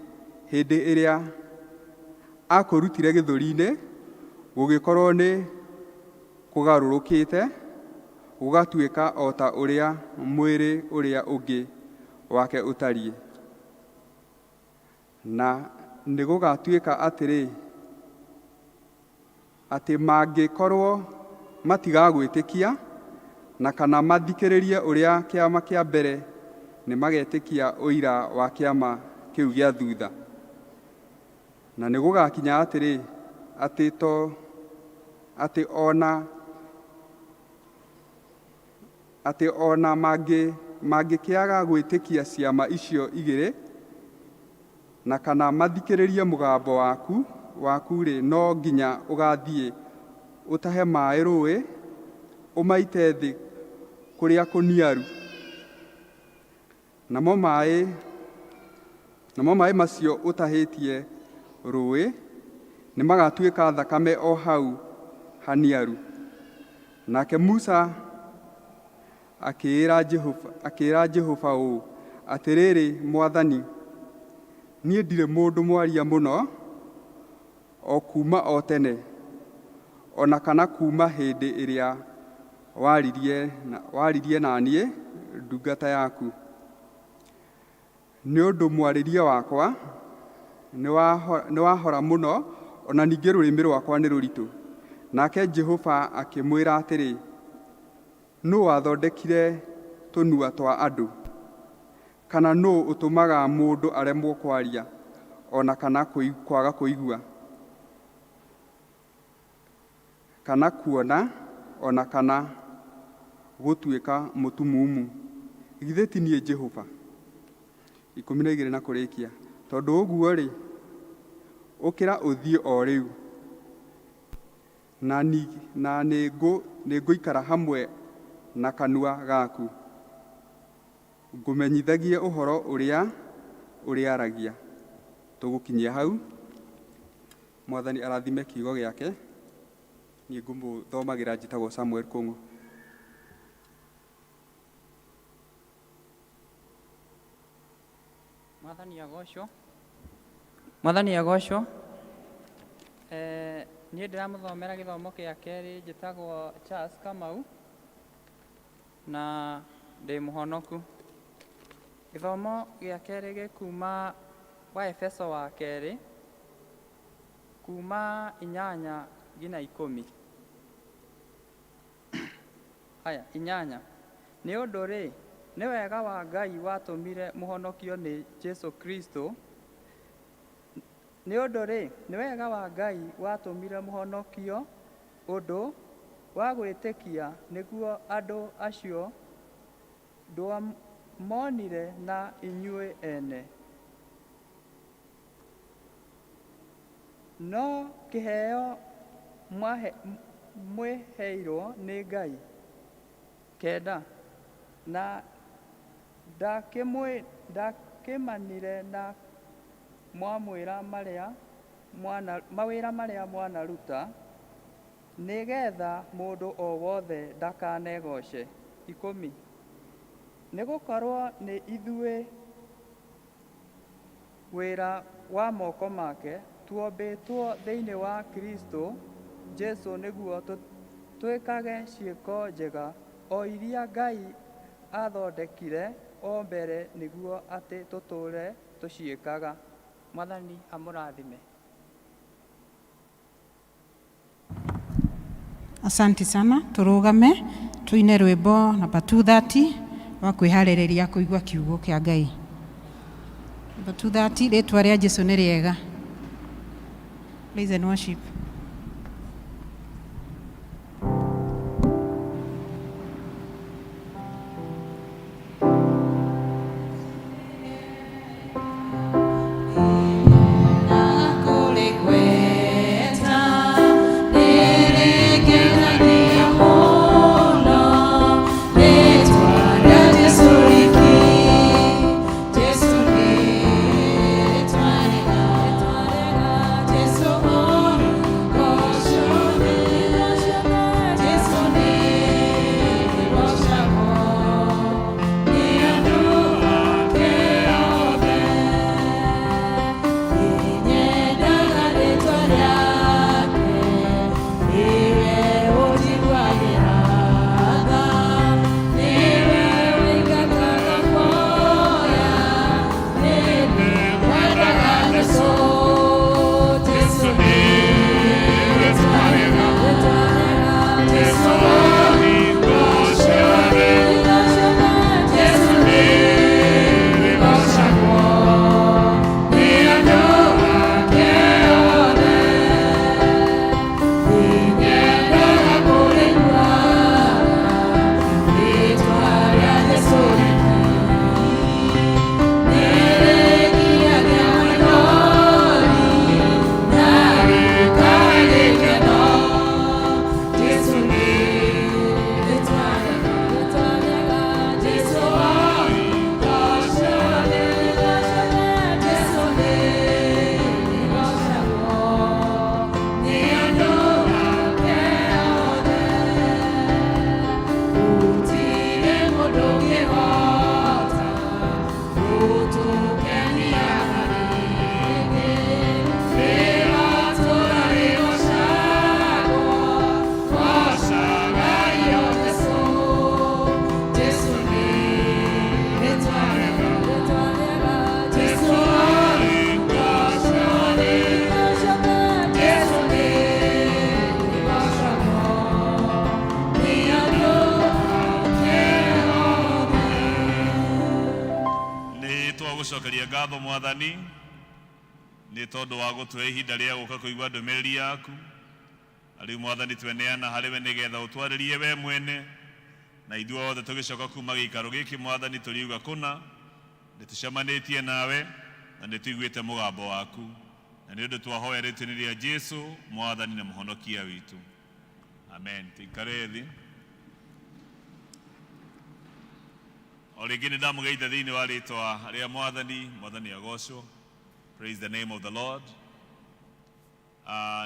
hĩndĩ ĩrĩa akũrutire gĩthũri-inĩ, gũgĩkorwo nĩ kũgarũrũkĩte, gũgatuĩka o ta ũrĩa mwĩrĩ ũrĩa ũngĩ wake ũtariĩ. Na nĩgũgatuĩka atĩrĩ, atĩ mangĩkorwo matigagwĩtĩkia, na kana mathikĩrĩrie ũrĩa kĩama kĩa mbere, nĩmagetĩkia ũira wa kĩama kĩu gĩa thutha. Na nĩgũgakinya atĩrĩ, atĩ o na mangĩkĩaga gwĩtĩkia ciama icio igĩrĩ, na kana mathikĩrĩrie mũgambo waku-rĩ, no nginya ũgathiĩ ũtahe maaĩ rũũĩ, ũmaite thĩ kũrĩa kũniaru. Namo maaĩ macio ũtahĩtie rũũĩ nĩmagatuĩka thakame o hau haniaru. Nake Musa akĩĩra Jehova ũũ, atĩrĩrĩ Mwathani, niĩ ndirĩ mũndũ mwaria mũno, o kuuma o tene, o na kana kuuma hĩndĩ ĩrĩa waririe na niĩ ndungata yaku. Nĩ ũndũ mwarĩrie wakwa nĩ wahora mũno, o na ningĩ rũrĩmĩ rwakwa nĩ rũritũ. Nake Jehova akĩmwĩra atĩrĩ, nũũ wathondekire tũnua twa andũ? Kana nũũ ũtũmaga mũndũ aremwo kwaria, o na kana kwaga kũigua, kana kuona, o na kana gũtuĩka mũtumumu? Githĩ ti niĩ Jehova? 12 na kũrĩkia. Tondũ ũguo-rĩ, ũkĩra ũthiĩ o rĩu, na nĩngũikara hamwe na kanua gaku, ngũmenyithagie ũhoro ũrĩa ũrĩaragia. Tũgũkinyia hau. Mwathani arathime kiugo gĩake. Niĩ ngũmũthomagĩra njĩtagwo Samuel Kũng'ũ. Mwathani agocwo. Mwathani agocwo. Niĩ ndĩramũthomera gĩthomo gĩa kerĩ, njĩtagwo Charles Kamau na ndĩ mũhonoku. Gĩthomo gĩa kerĩ gĩkuma wa Efeso wa kerĩ kuma 8 nginya 10. Haya, 8. Nĩ ũndũ rĩ, nĩ wega wa Ngai watũmire mũhonokio nĩ Jesu Kristo. Nĩ ũndũ rĩ, nĩ wega wa Ngai watũmire mũhonokio ũndũ wa gwĩtĩkia nĩguo andũ acio ndwamonire na inyuĩ ene. No kĩheo mwĩheirwo nĩ Ngai. 9. Na ndakĩmanire na mwamwĩra mawĩra marĩa mwanaruta, nĩgetha mũndũ o wothe ndakanegoce. 10. Nĩgũkorwo nĩ ithuĩ wĩra wa moko make, tuombĩtwo thĩinĩ wa Kristo Jesu nĩguo twĩkage ciĩko njega, o iria Ngai athondekire o mbere nĩguo atĩ tũtũũre tũciĩkaga. Mwathani amũrathime. Asante sana. Tũrũgame tũine rwĩmbo namba 230 wa kwĩharĩrĩria kũigua kiugo kĩa Ngai. Namba 230, rĩtwa rĩa Jesu nĩ rĩega. Praise and worship. Nĩ twagũcokeria ngatho Mwathani nĩ tondũ wa gũtũhe ihinda rĩa gũka kũigua ndũmĩrĩri yaku. Na rĩu Mwathani tweneana harĩ we nĩgetha ũtwarĩrie we mwene, na ithuĩ othe tũgĩcoka kuma gĩikaro gĩkĩ Mwathani tũriuga kũna nĩ tũcemanĩtie nawe na nĩ tũiguĩte mũgambo waku, na nĩ ũndũ twahoya rĩtwa-inĩ rĩa Jesu Mwathani na Mũhonokia witũ, amen. Tũikare thĩ. O rĩngĩ nĩ ndamũgeitha thĩinĩ wa rĩtwa rĩa Mwathani. Mwathani agocwo. Praise the name of the Lord.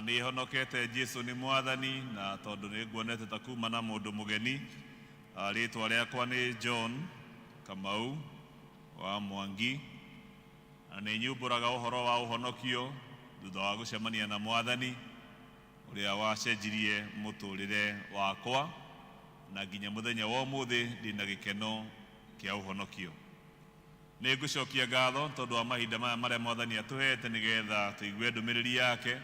Nĩ honokete, Jesu nĩ Mwathani, na tondũ nĩ nguonete ta kuma na mũndũ mũgeni, rĩtwa rĩakwa nĩ John Kamau wa Mwangi, na nĩ nyumbũraga ũhoro wa ũhonokio thutha wa gũcemania na Mwathani ũrĩa wacenjirie mũtũrĩre wakwa, na nginya mũthenya wa ũmũthĩ ndĩna gĩkeno kĩa ũhonokio. Nĩ ngũcokia ngatho tondũ wa mahinda maya marĩa Mwathani atũhete nĩgetha tũigue ndũmĩrĩri yake,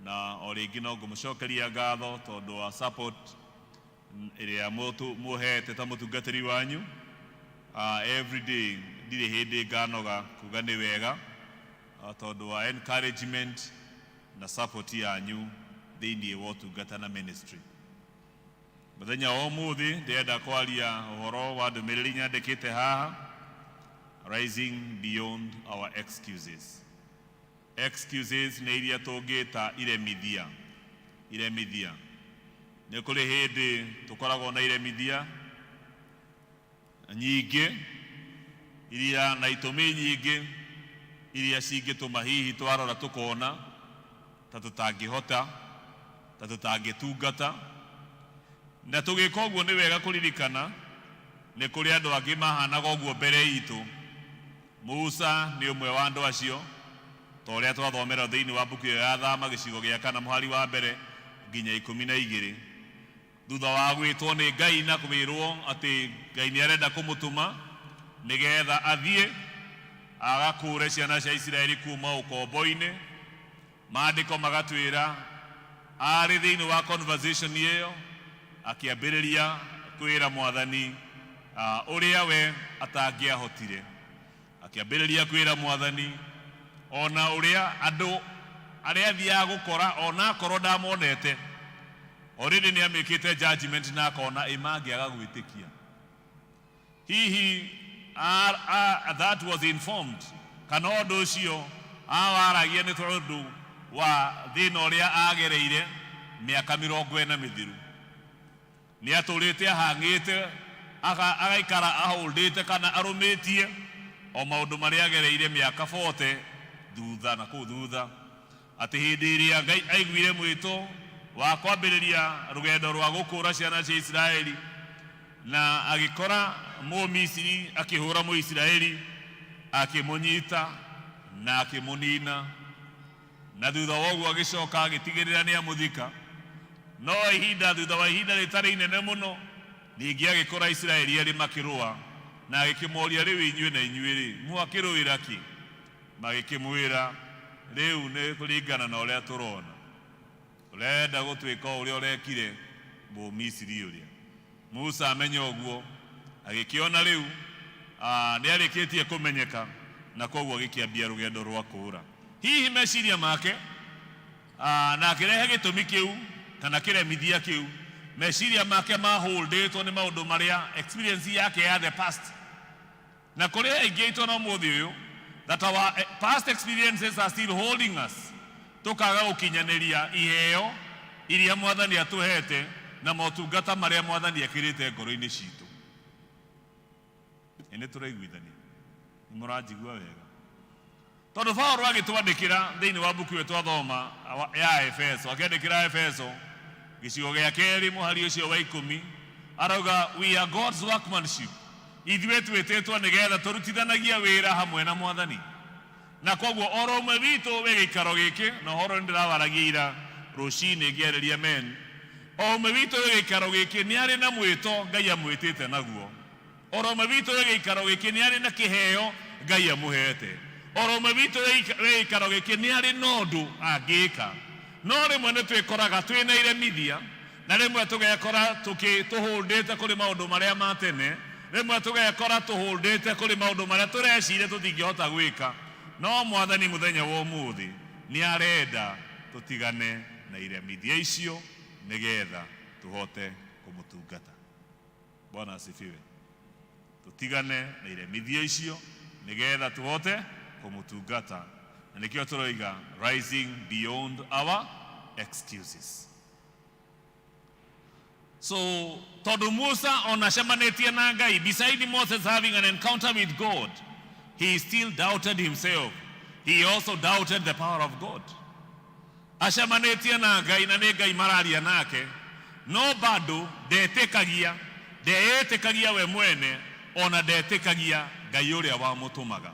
na o rĩngĩ no ngũmũcokeria ngatho tondũ wa support ĩrĩa mũhete ta mũtungatĩri wanyu. Every day ndirĩ hĩndĩ nganoga kuga nĩ wega tondũ wa encouragement na support yanyu thĩinĩ wa ũtungata na ministry. Mũthenya wa ũmũthĩ ndĩrenda kwaria ũhoro wa ndũmĩrĩri nyandĩkĩte haha, "Rising Beyond Our Excuses". Excuses nĩ iria tũngĩta iremithia. Iremithia, nĩ kũrĩ hĩndĩ tũkoragwo na iremithia nyingĩ iria na itũmi nyingĩ iria cingĩtũma hihi twarora tũkona ta tũtangĩhota, ta tũtangĩtungata. Na tũgĩka ũguo, nĩ wega kũririkana nĩ kũrĩ andũ angĩ mahanaga ũguo mbere itũ. Musa nĩ ũmwe wa andũ acio, ta ũrĩa twathomera thĩinĩ wa mbuku ĩyo ya Thama, gĩcigo gĩa 4, mũhari wa 1 nginya 12. Thutha wa gwĩtwo nĩ Ngai na kwĩrwo atĩ Ngai nĩ arenda kũmũtũma nĩgetha athiĩ agakũre ciana cia Isiraeli kuma ũkombo-inĩ, maandĩko magatwĩra arĩ thĩinĩ wa conversation ĩyo akĩambĩrĩria kwĩra Mwathani ũrĩa we atangĩahotire, akĩambĩrĩria kwĩra Mwathani ona ũrĩa andũ arĩa athiaga gũkora, ona akorwo ndamonete already, nĩ amĩkĩte judgment na akona ĩ mangĩaga gwĩtĩkia hihi. That was informed kana ũndũ ũcio awaragia nĩ tondũ wa thĩna ũrĩa agereire mĩaka 40 mĩthiru. Nĩ atũrĩte ahang'ĩte, agaikara ahũndĩte kana arũmĩtie o maũndũ marĩa agereire mĩaka 40 thutha na kũu thutha, atĩ hĩndĩ ĩrĩa Ngai aiguire mwĩto wa kwambĩrĩria rũgendo rwa gũkũra ciana cia Isiraeli na agĩkora Mũmisiri akĩhũra Mũisiraeli, akĩmũnyita na akĩmũnina, na thutha wa ũguo agĩcoka agĩtigĩrĩra nĩ amũthika. No ihinda thutha wa ihinda rĩtarĩ inene mũno, ningĩ agĩkora Isiraeli erĩ makĩrũa, na agĩkĩmoria, "Rĩu inyuĩ na inyuĩ rĩ, mwakĩrũĩra kĩ?" Magĩkĩmwĩra, "Rĩu nĩ kũringana na ũrĩa tũrona, ũrenda gũtwĩka o ũrĩa ũrekire Mũmisiri ũrĩa." Musa amenya ũguo, agĩkĩona rĩu nĩ arĩkĩtie kũmenyeka, na koguo agĩkĩambia rũgendo rwa kũũra hihi meciria make, na akĩrehe gĩtũmi kĩu kana kĩremithia kĩu. Meciria make mahũndĩtwo nĩ maũndũ marĩa experience yake ya the past. Na kũrĩ aingĩ aitũ na ũmũthĩ ũyũ that our past experiences are still holding us, tũkaga gũkinyanĩria iheo iria Mwathani atũhete na motungata marĩa Mwathani ekĩrĩte ngoro-inĩ citũ. Ĩ nĩ tũraiguithania? Nĩ mũranjigua wega? Tondũ Paulo agĩtwandĩkĩra thĩinĩ wa mbuku ĩyo twathoma ya Efeso, akĩandĩkĩra Efeso gĩcigo gĩa 2, mũhari ũcio wa 10, arauga, "We are God's workmanship." Ithuĩ twĩtĩtwo nĩgetha tũrutithanagia wĩra hamwe na Mwathani. Na koguo oro ũmwe witũ wĩ gĩikaro gĩkĩ, na ũhoro nĩ ndĩrawaragia ira rũcinĩ ngĩarĩria men, o ũmwe witũ wĩ gĩikaro gĩkĩ nĩ arĩ na mwĩto Ngai amwĩtĩte naguo. Oro ũmwe witũ wĩ gĩikaro gĩkĩ nĩ arĩ na kĩheo Ngai amũhete. Oro ũmwe witũ wĩ gĩikaro gĩkĩ nĩ arĩ na ũndũ angĩka. No rĩmwe nĩ twĩkoraga twĩna iremithia, na rĩmwe tũgekora tũhũndĩte kũrĩ maũndũ marĩa ma tene, rĩmwe tũgekora tũhũndĩte kũrĩ maũndũ marĩa tũreciria tũtingĩhota gwĩka. No Mwathani mũthenya wa ũmũthĩ nĩ arenda tũtigane na iremithia icio nĩgetha tũhote kũmũtungata. Bwana asifiwe. Tũtigane na iremithia icio nĩgetha tũhote kũmũtungata, na nĩkĩo tũroiga "Rising Beyond Our Excuses". So tondũ Musa ona acemanĩtie na Ngai, beside Moses having an encounter with God, he still doubted himself. He also doubted the power of God. Acemanĩtie na Ngai na nĩ Ngai mararia nake, no bado ndetĩkagia, ndeĩtĩkagia we mwene, ona ndetĩkagia Ngai ũrĩa wamũtũmaga.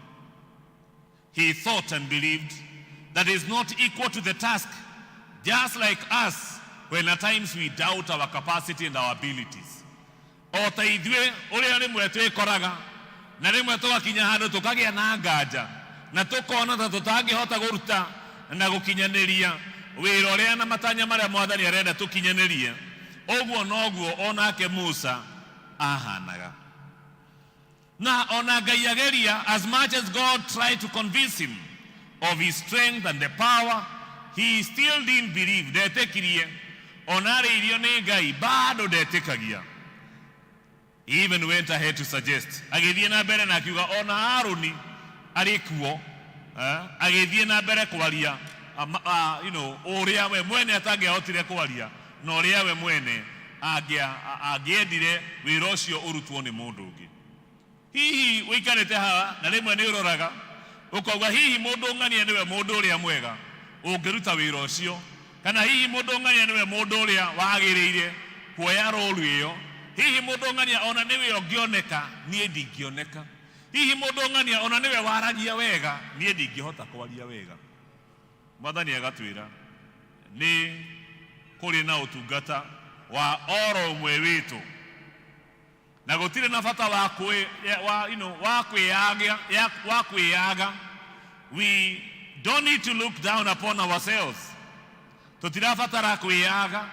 He thought and believed that is not equal to the task, just like us when at times we doubt our capacity and our abilities. O ta ithuĩ ũrĩa rĩmwe twĩkoraga Na rĩmwe tũgakinya handũ tũkagĩa na nganja na tũkona ta tũtangĩhota kũruta na gũkinyanĩria wĩra ũrĩa na matanya marĩa Mwathani arenda tũkinyanĩrie. Ũguo noguo onake Musa ahanaga. Na ona Ngai ageria, as much as God tried to convince him of his strength and the power, he still didn't believe. Ndetĩkirie. Ona arĩirio nĩ Ngai bado ndetĩkagia. He even went ahead to suggest, agĩthiĩ na mbere na akiuga ona Haruni arĩ kuo, eh, agĩthiĩ na mbere kwaria ũrĩa we mwene atangĩahotire kwaria na ũrĩa we mwene angĩendire wĩra ũcio ũrutwo nĩ mũndũ ũngĩ. Hihi ũikarĩte haha na rĩmwe nĩ ũroraga ũkauga hihi mũndũ ng'ania nĩwe mũndũ ũrĩa mwega ũngĩruta wĩra ũcio, kana hihi mũndũ ng'ania nĩwe mũndũ ũrĩa wagĩrĩire kuoya role ĩyo, hihi mũndũ ng'ania ona nĩwe ũngĩoneka, niĩ ndingĩoneka, hihi mũndũ ng'ania ona nĩwe waragia wega, niĩ ndingĩhota kwaria wega. Mwathani agatwĩra nĩ kũrĩ na ũtungata wa oro ũmwe witũ, na gũtirĩ na bata wa kwĩ, wa, you know, wa kwĩyaga, ya, wa kwĩyaga. We don't need to look down upon ourselves. Tũtirabatara kwĩyaga,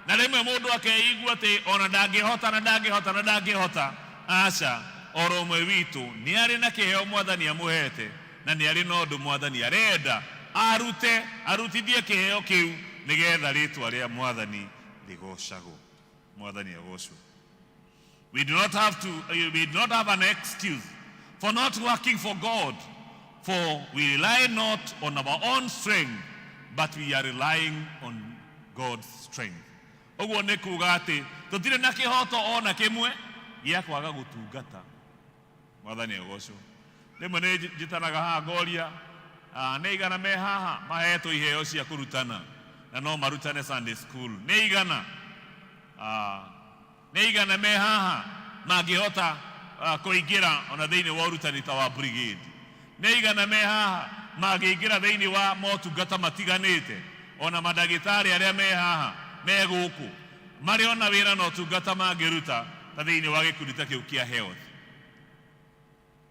na rĩmwe mũndũ akeigua atĩ ona ndangĩhota na ndangĩhota na ndangĩhota. Aca, oro ũmwe witũ nĩ arĩ na kĩheo Mwathani amũhete, na nĩ arĩ na ũndũ Mwathani arenda arute, arutithie kĩheo kĩu nĩgetha rĩtwa rĩa Mwathani rĩgocagwo. Mwathani agocwo. We do not have to, we do not have an excuse for not working for God, for we rely not on our own strength, but we are relying on God's strength. Ũguo nĩ kuga atĩ tũtirĩ na kĩhoto ona kĩmwe gĩa kwaga gũtungata. Mwathani agocwo. Rĩmwe nĩ njĩtanaga haha ngoria, nĩ igana me haha mahetwo iheo cia kũrutana na no marutane Sunday school? Nĩ igana? Nĩ igana me haha mangĩhota kũingĩra ona thĩinĩ wa ũrutani ta wa brigade? Nĩ igana me haha mangĩingĩra thĩinĩ wa motungata matiganĩte? Ona mandagĩtarĩ arĩa me haha me gũkũ marĩ ona wĩra na ũtungata mangĩruta ta thĩinĩ wa gĩkundi ta kĩu kĩa health.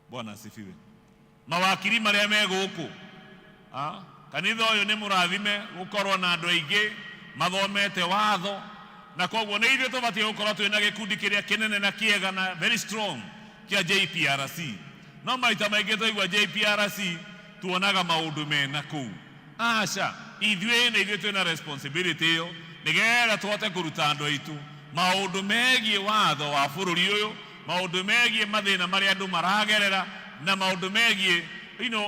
Bwana asifiwe. Mawakiri marĩa me gũkũ, kanitha ũyũ nĩ mũrathime gũkorwo na andũ aingĩ mathomete watho, na koguo nĩ ithuĩ tũbatiĩ gũkorwo twĩna gĩkundi kĩrĩa kĩnene na kĩega na very strong kĩa JPRC. No maita maingĩ twaigua JPRC tuonaga maũndũ mena kũu. Aca, ithuĩ nĩ ithuĩ twĩna responsibility ĩyo nĩgetha tũhote kũruta andũ aitũ maũndũ megiĩ watho wa bũrũri ũyũ, maũndũ megiĩ mathĩna marĩa andũ maragerera, na maũndũ megiĩ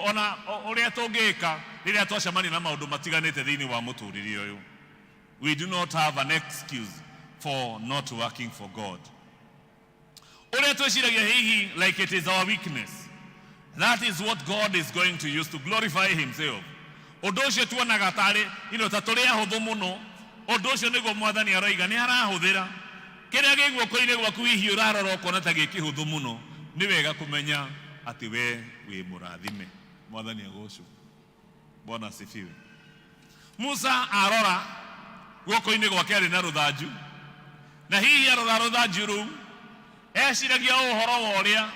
ona ũrĩa tũngĩka rĩrĩa twacemania na maũndũ matiganĩte thĩinĩ wa mũtũrĩre ũyũ. We do not have an excuse for not working for God. Ũrĩa twĩciragia hihi like it is our weakness, that is what God is going to use to glorify himself. Ũndũ ũcio tuonaga tarĩ ta tũrĩ ahũthũ mũno, ũndũ ũcio nĩguo Mwathani aroiga nĩ arahũthĩra. Kĩrĩa gĩ guoko-inĩ gwaku hihi ũrarora ũkona ta gĩ kĩhũthũ mũno, nĩ wega kũmenya atĩ we wĩ mũrathime. Mwathani agocwo. Bwana asifiwe. Musa arora guoko-inĩ gwake arĩ na rũthanju, na hihi arora rũthanju rũu eciragia ũhoro wa ũrĩa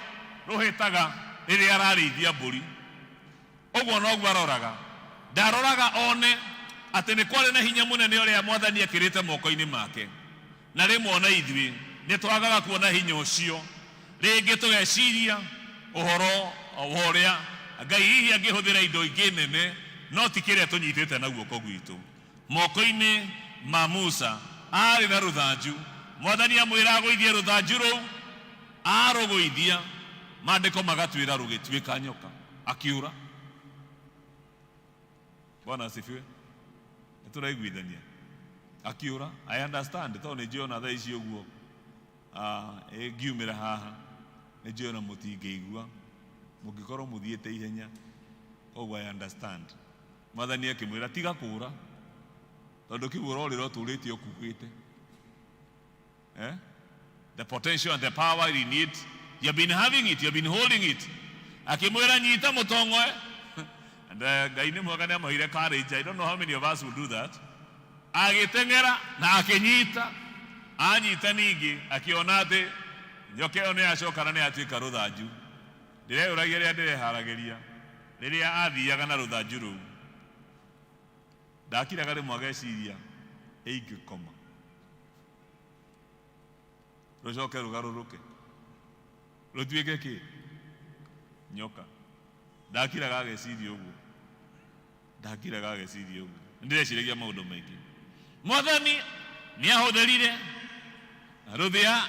rũhĩtaga rĩrĩa ararĩithia mbũri. Ũguo noguo aroraga, ndaroraga one atĩ nĩ kwarĩ na hinya mũnene ũrĩa Mwathani ekĩrĩte moko-inĩ make. Na rĩmwe ona ithuĩ nĩ twagaga kuona hinya ũcio, rĩngĩ tũgeciria ũhoro wa ũrĩa Ngai hihi angĩhũthĩra indo ingĩ nene, no ti kĩrĩa tũnyitĩte na guoko gwitũ. Moko-inĩ ma Musa arĩ na rũthanju, Mwathani amwĩra agũithie rũthanju rũu, arũgũithia, maandĩko magatwĩra rũgĩtuĩka nyoka, akiũra. Bwana asifiwe. Nĩ tũraiguithania. Akiũra. I understand, tondũ nĩ njũĩ ona thaa ici ũguo ĩngiumĩra haha nĩ njũĩ ona mũtingĩigua, mũngĩkorwo mũthiĩte ihenya. Koguo I understand. Mwathani akĩmwĩra tiga kũũra, tondũ kĩu ũrorĩra ũtũrĩte ũkuĩte. Eh? The potential and the power in it, you have been having it, you have been holding it. Akĩmwĩra nyita mũtongoe. And Ngai nĩ mwega, nĩ amũheire courage. I don't know how many of us will do that. Agĩteng'era na akĩnyita, anyita ningĩ akĩona atĩ nyoka ĩyo nĩ yacoka na nĩ yatuĩka rũthanju. Ndĩreyũragia rĩrĩa ndĩreharagĩria, rĩrĩa athiaga na rũthanju rũu, ndakiraga rĩmwe ageciria ĩingĩkoma rũcoke rũgarũrũke rũtuĩke kĩ nyoka. Ndakiraga ageciria ũguo, ndakiraga ageciria ũguo. Nĩndĩreciragia maũndũ maingĩ. Mwathani nĩ ahũthĩrire rũthĩa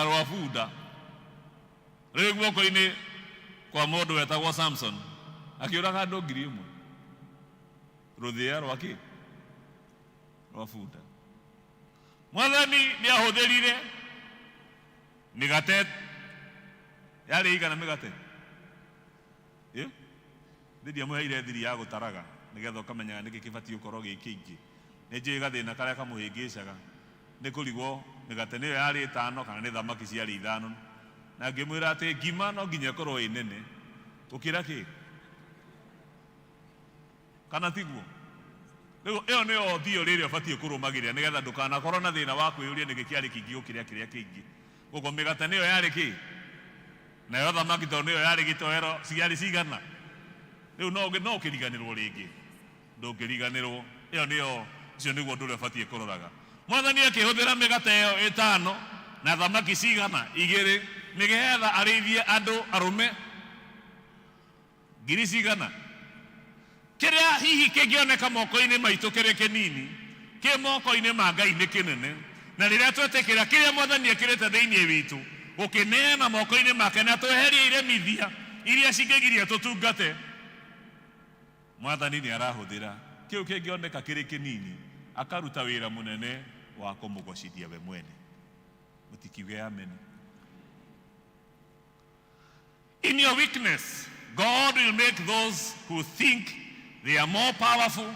rwa bunda rwĩ guoko-inĩ kwa mũndũ wetagwo Samson, akĩũraga andũ 1,000. Rũthĩa rwa kĩ? Rwa bunda. Mwathani nĩ ahũthĩrire mĩgate yarĩ igana mĩgate ĩ ndiamũheire thiri ya gũtaraga nĩgetha ũkamenyaga nĩkĩ kĩbatiĩ gũkorwo gĩ kĩingĩ. Nĩ njũĩ gathĩna karĩa kamũhĩngĩcaga nĩ kũrigwo mĩgate nĩyo yarĩ ĩtano kana nĩ thamaki ciarĩ ithano, na ngĩmwĩra atĩ ngima no nginya ĩkorwo ĩ nene gũkĩra kĩ kana tiguo. Rĩu ĩyo nĩyo theory ĩrĩa ũbatiĩ kũrũmagĩrĩra nĩgetha ndũkanakorwo na thĩna wa kwĩyũria nĩkĩ kĩarĩ kĩingĩ gũkĩra kĩrĩa kĩingĩ. Koguo mĩgate nĩyo yarĩ kĩ nayo thamaki tondũ nĩyo yarĩ gĩtoero ciarĩ cigana. Rĩu no no ũkĩriganĩrwo rĩngĩ, ndũngĩriganĩrwo. Ĩyo nĩyo, ũcio nĩguo ũndũ ũrĩa ũbatiĩ kũroraga. Mwathani akĩhũthĩra mĩgate ĩyo ĩtano na thamaki cigana igĩrĩ nĩgetha arĩithie andũ arũme ngiri cigana. Kĩrĩa hihi kĩngĩoneka moko-inĩ maitũ kĩrĩ kĩnini, kĩ moko-inĩ ma Ngai nĩ kĩnene. Na rĩrĩa twetĩkĩra kĩrĩa Mwathani ekĩrĩte thĩinĩ witũ, gũkĩneana moko-inĩ make na tweherie iremithia iria cingĩgiria tũtungate, Mwathani nĩ arahũthĩra kĩu kĩngĩoneka kĩrĩ kĩnini akaruta wĩra mũnene wa kũmũgocithia we mwene. Mũtikiuge amen. In your weakness, God will make those who think they are more powerful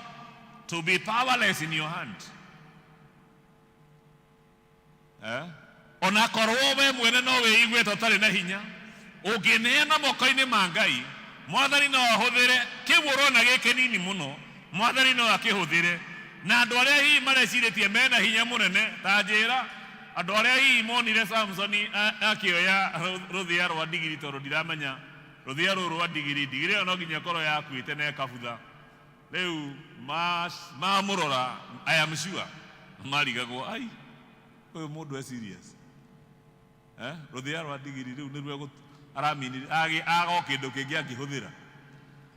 to be powerless in your hand. Eh? Ona korwo we mwene no wĩigue ta ũtarĩ na hinya, ũngĩneana moko-inĩ ma Ngai, Mwathani no ahũthĩre kĩu ũrona gĩ kĩnini mũno, Mwathani no akĩhũthĩre. Na andũ arĩa hihi marecirĩtie mena hinya mũnene, ta njĩra, andũ arĩa hihi monire Samsoni akĩoya rũthĩa rwa ndigiri, tondũ ndiramenya rũthĩa rũrũ rwa ndigiri, ndigiri ĩyo no nginya ĩkorwo yakuĩte na ĩkabutha. Rĩu mamũrora, I am sure marigagwo, ai ũyũ mũndũ e serious. Eh? Rũthĩa rwa ndigiri rĩu nĩruo aramini aga o kĩndũ kĩngĩ angĩhũthĩra.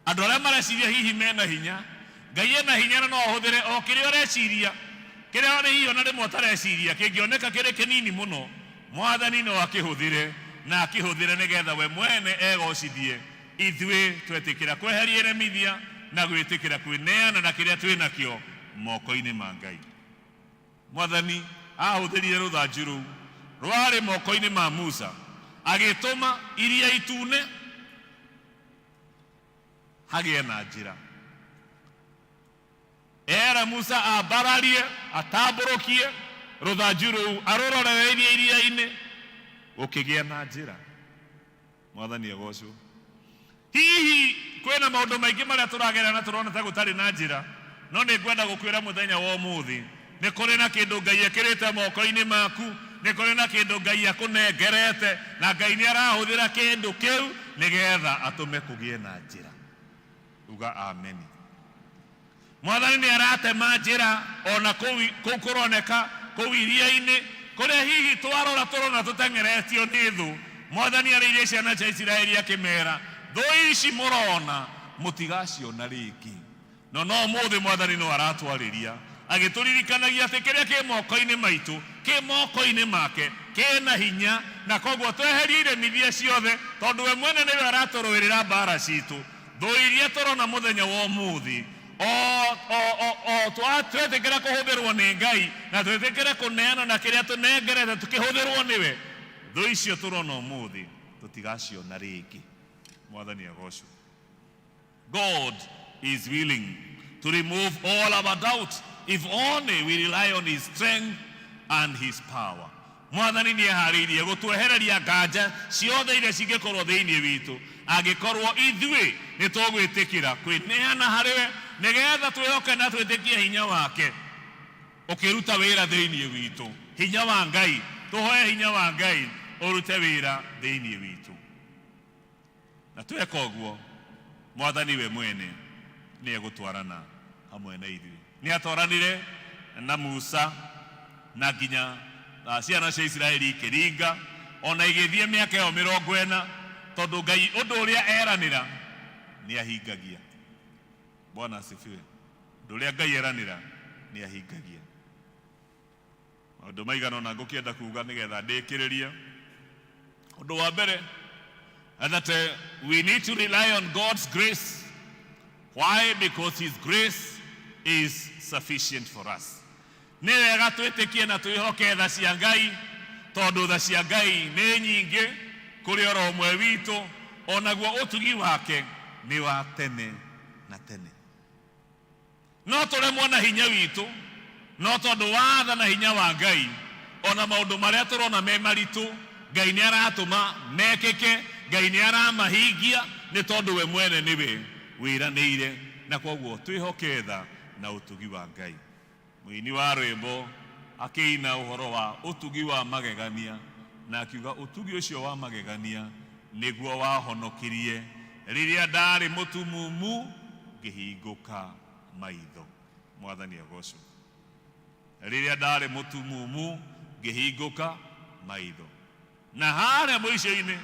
Andũ arĩa mareciria hihi mena hinya, Ngai ena hinya na no ahũthĩre o kĩrĩa ũreciria, kĩrĩa hihi ona rĩmwe ũtareciria kĩngĩoneka kĩrĩ kĩnini mũno, Mwathani no akĩhũthĩre na akĩhũthĩre nĩgetha we mwene egocithie. Ithuĩ twetĩkĩra kweheria iremithia na gwĩtĩkĩra kwĩneana na kĩrĩa twĩnakĩo moko-inĩ ma Ngai. Mwathani ahũthĩrire rũthanju rũu rwarĩ moko-inĩ ma Musa, agĩtũma iria itune hagĩe na njĩra. Era Musa ambararie atambũrũkie rũthanju rũu arũrorereirie iria-inĩ, gũkĩgĩa na njĩra. Mwathani agocwo. Hihi kwĩna maũndũ maingĩ marĩa tũragerera na tũrona ta gũtarĩ na njĩra, no nĩ ngwenda gũkwĩra mũthenya wa ũmũthĩ nĩ kũrĩ na kĩndũ Ngai ekĩrĩte moko-inĩ maku, nĩ kũrĩ na kĩndũ Ngai akũnengerete, na Ngai nĩ arahũthĩra kĩndũ kĩu nĩgetha atũme kũgĩe na njĩra. Uga ameni. Mwathani nĩ aratema njĩra ona kũu kũroneka kũu iria-inĩ kũrĩa hihi twarora tũrona tũteng'eretio nĩ thũ. Mwathani arĩirie ciana cia Isiraeli akĩmera, thũ ici mũrona mũtigaciona rĩngĩ. No no ũmũthĩ Mwathani no aratwarĩria agĩtũririkanagia atĩ kĩrĩa kĩ moko-inĩ maitũ kĩ moko-inĩ make kĩna hinya, na koguo tweherie iremithia ciothe tondũ we mwene nĩwe aratũrũĩrĩra mbara citũ. Thũ iria tũrona mũthenya wa ũmũthĩ, o twetĩkĩra kũhũthĩrwo nĩ Ngai na twĩtĩkĩre kũneana na kĩrĩa tũnengerete tũkĩhũthĩrwo nĩwe, thũ icio tũrona ũmũthĩ tũtigaciona rĩngĩ. Mwathani agocwo. God is willing to remove all our doubt if only we rely on his strength and his power. Mwathani nĩ eharĩirie gũtwehereria nganja ciothe iria cingĩkorwo thĩinĩ witũ angĩkorwo ithuĩ nĩ tũgwĩtĩkĩra kwĩneana harĩ we nĩgetha twĩhoke na twĩtĩkie hinya wake ũkĩruta wĩra thĩinĩ witũ. Hinya wa Ngai, tũhoe hinya wa Ngai ũrute wĩra thĩinĩ witũ. Na Na tweka ũguo, Mwathani we mwene nĩ egũtwarana hamwe na ithuĩ. Nĩ atwaranire na Musa na nginya ciana cia Isiraeli ikĩringa ona igĩthiĩ mĩaka ĩyo 40, tondũ Ngai ũndũ ũrĩa eranĩra nĩ ahingagia. Bwana asifiwe. Ũndũ ũrĩa Ngai eranĩra nĩ ahingagia. Maũndũ maigana ũna ngũkĩenda kuga nĩgetha ndĩkĩrĩrie. Ũndũ wa mbere, that we need to rely on God's grace. Why? Because his grace is sufficient for us. Nĩ wega twĩtĩkie na twĩhoke tha cia Ngai, tondũ tha cia Ngai nĩ nyingĩ kũrĩ oro ũmwe witũ, onaguo ũtugi wake nĩ wa tene na tene. No tũremwo na hinya witũ, no tondũ wa tha na hinya wa Ngai, ona maũndũ marĩa tũrona me maritũ, Ngai nĩ aratũma mekĩke, Ngai nĩ aramahingia, nĩ tondũ we mwene nĩwe wĩranĩire, na koguo twĩhoke tha na ũtugi wa Ngai. Mũini wa rwĩmbo akĩina ũhoro wa ũtugi wa magegania, na akiuga ũtugi ũcio wa magegania nĩguo wahonokirie rĩrĩa ndarĩ mũtumumu ngĩhingũka maitho. Mwathani agocwo. Rĩrĩa ndarĩ mũtumumu ngĩhingũka maitho. Na harĩa mũico-inĩ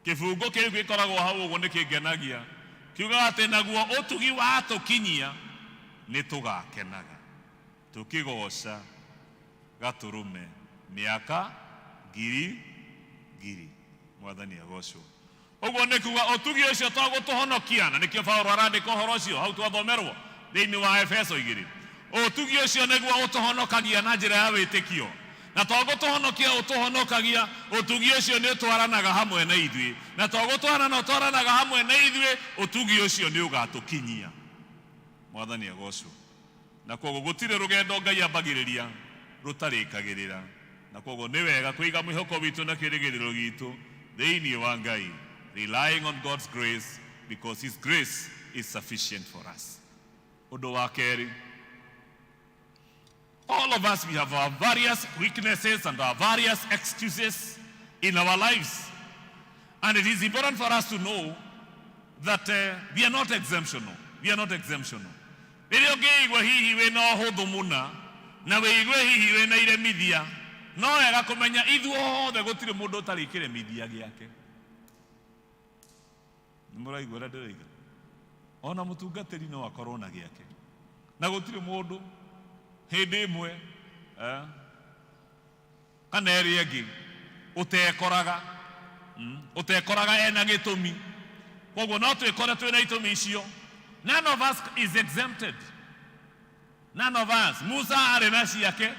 kĩbungo kĩu gĩkoragwo hau ũguo nĩ kĩngenagia, kiugaga atĩ naguo ũtugi watũkinyia nĩ tũgakenaga tũkĩgoca gatũrũme mĩaka ngiri ngiri. Mwathani agocwo. Ũguo nĩ kuga ũtugi ũcio to gũtũhonokia, na nĩkĩo Paulo arandĩka ũhoro ũcio hau twathomerwo thĩinĩ wa Efeso 2. Ũtugi ũcio nĩguo ũtũhonokagia na njĩra ya wĩtĩkio, na to gũtũhonokia ũtũhonokagia, ũtugi ũcio nĩ ũtwaranaga hamwe na ithuĩ, na to gũtwarana ũtwaranaga hamwe na ithuĩ, ũtugi ũcio nĩ ũgatũkinyia. Mwathani agocwo. Na koguo gũtirĩ rũgendo Ngai ambagĩrĩria rũtarĩkagĩrĩra, na koguo nĩ wega kũiga mwĩhoko witũ na kĩrĩgĩrĩro gitũ thĩinĩ wa Ngai, relying on God's grace because his grace is sufficient for us. Ũndũ wa kerĩ, all of us, we have our various weaknesses and our various excuses in our lives, and it is important for us to know that we are not exemptional. We are not exemptional. Rĩrĩa ũngĩigua hihi wĩna ũhũthũ mũna na wĩigue hihi wĩna iremithia, no wega kũmenya ithuothe gũtirĩ mũndũ ũtarĩ kĩremithia gĩake. Nĩ mũraigua ũrĩa ndĩroiga? Ona mũtungatĩri no akorwo na gĩake, na gũtirĩ mũndũ hĩndĩ ĩmwe kana ĩrĩa ĩngĩ ũtekoraga, ũtekoraga ena gĩtũmi. Koguo no twĩkore twĩna itũmi icio. None of us is exempted. None of us. Musa arĩ na ciake,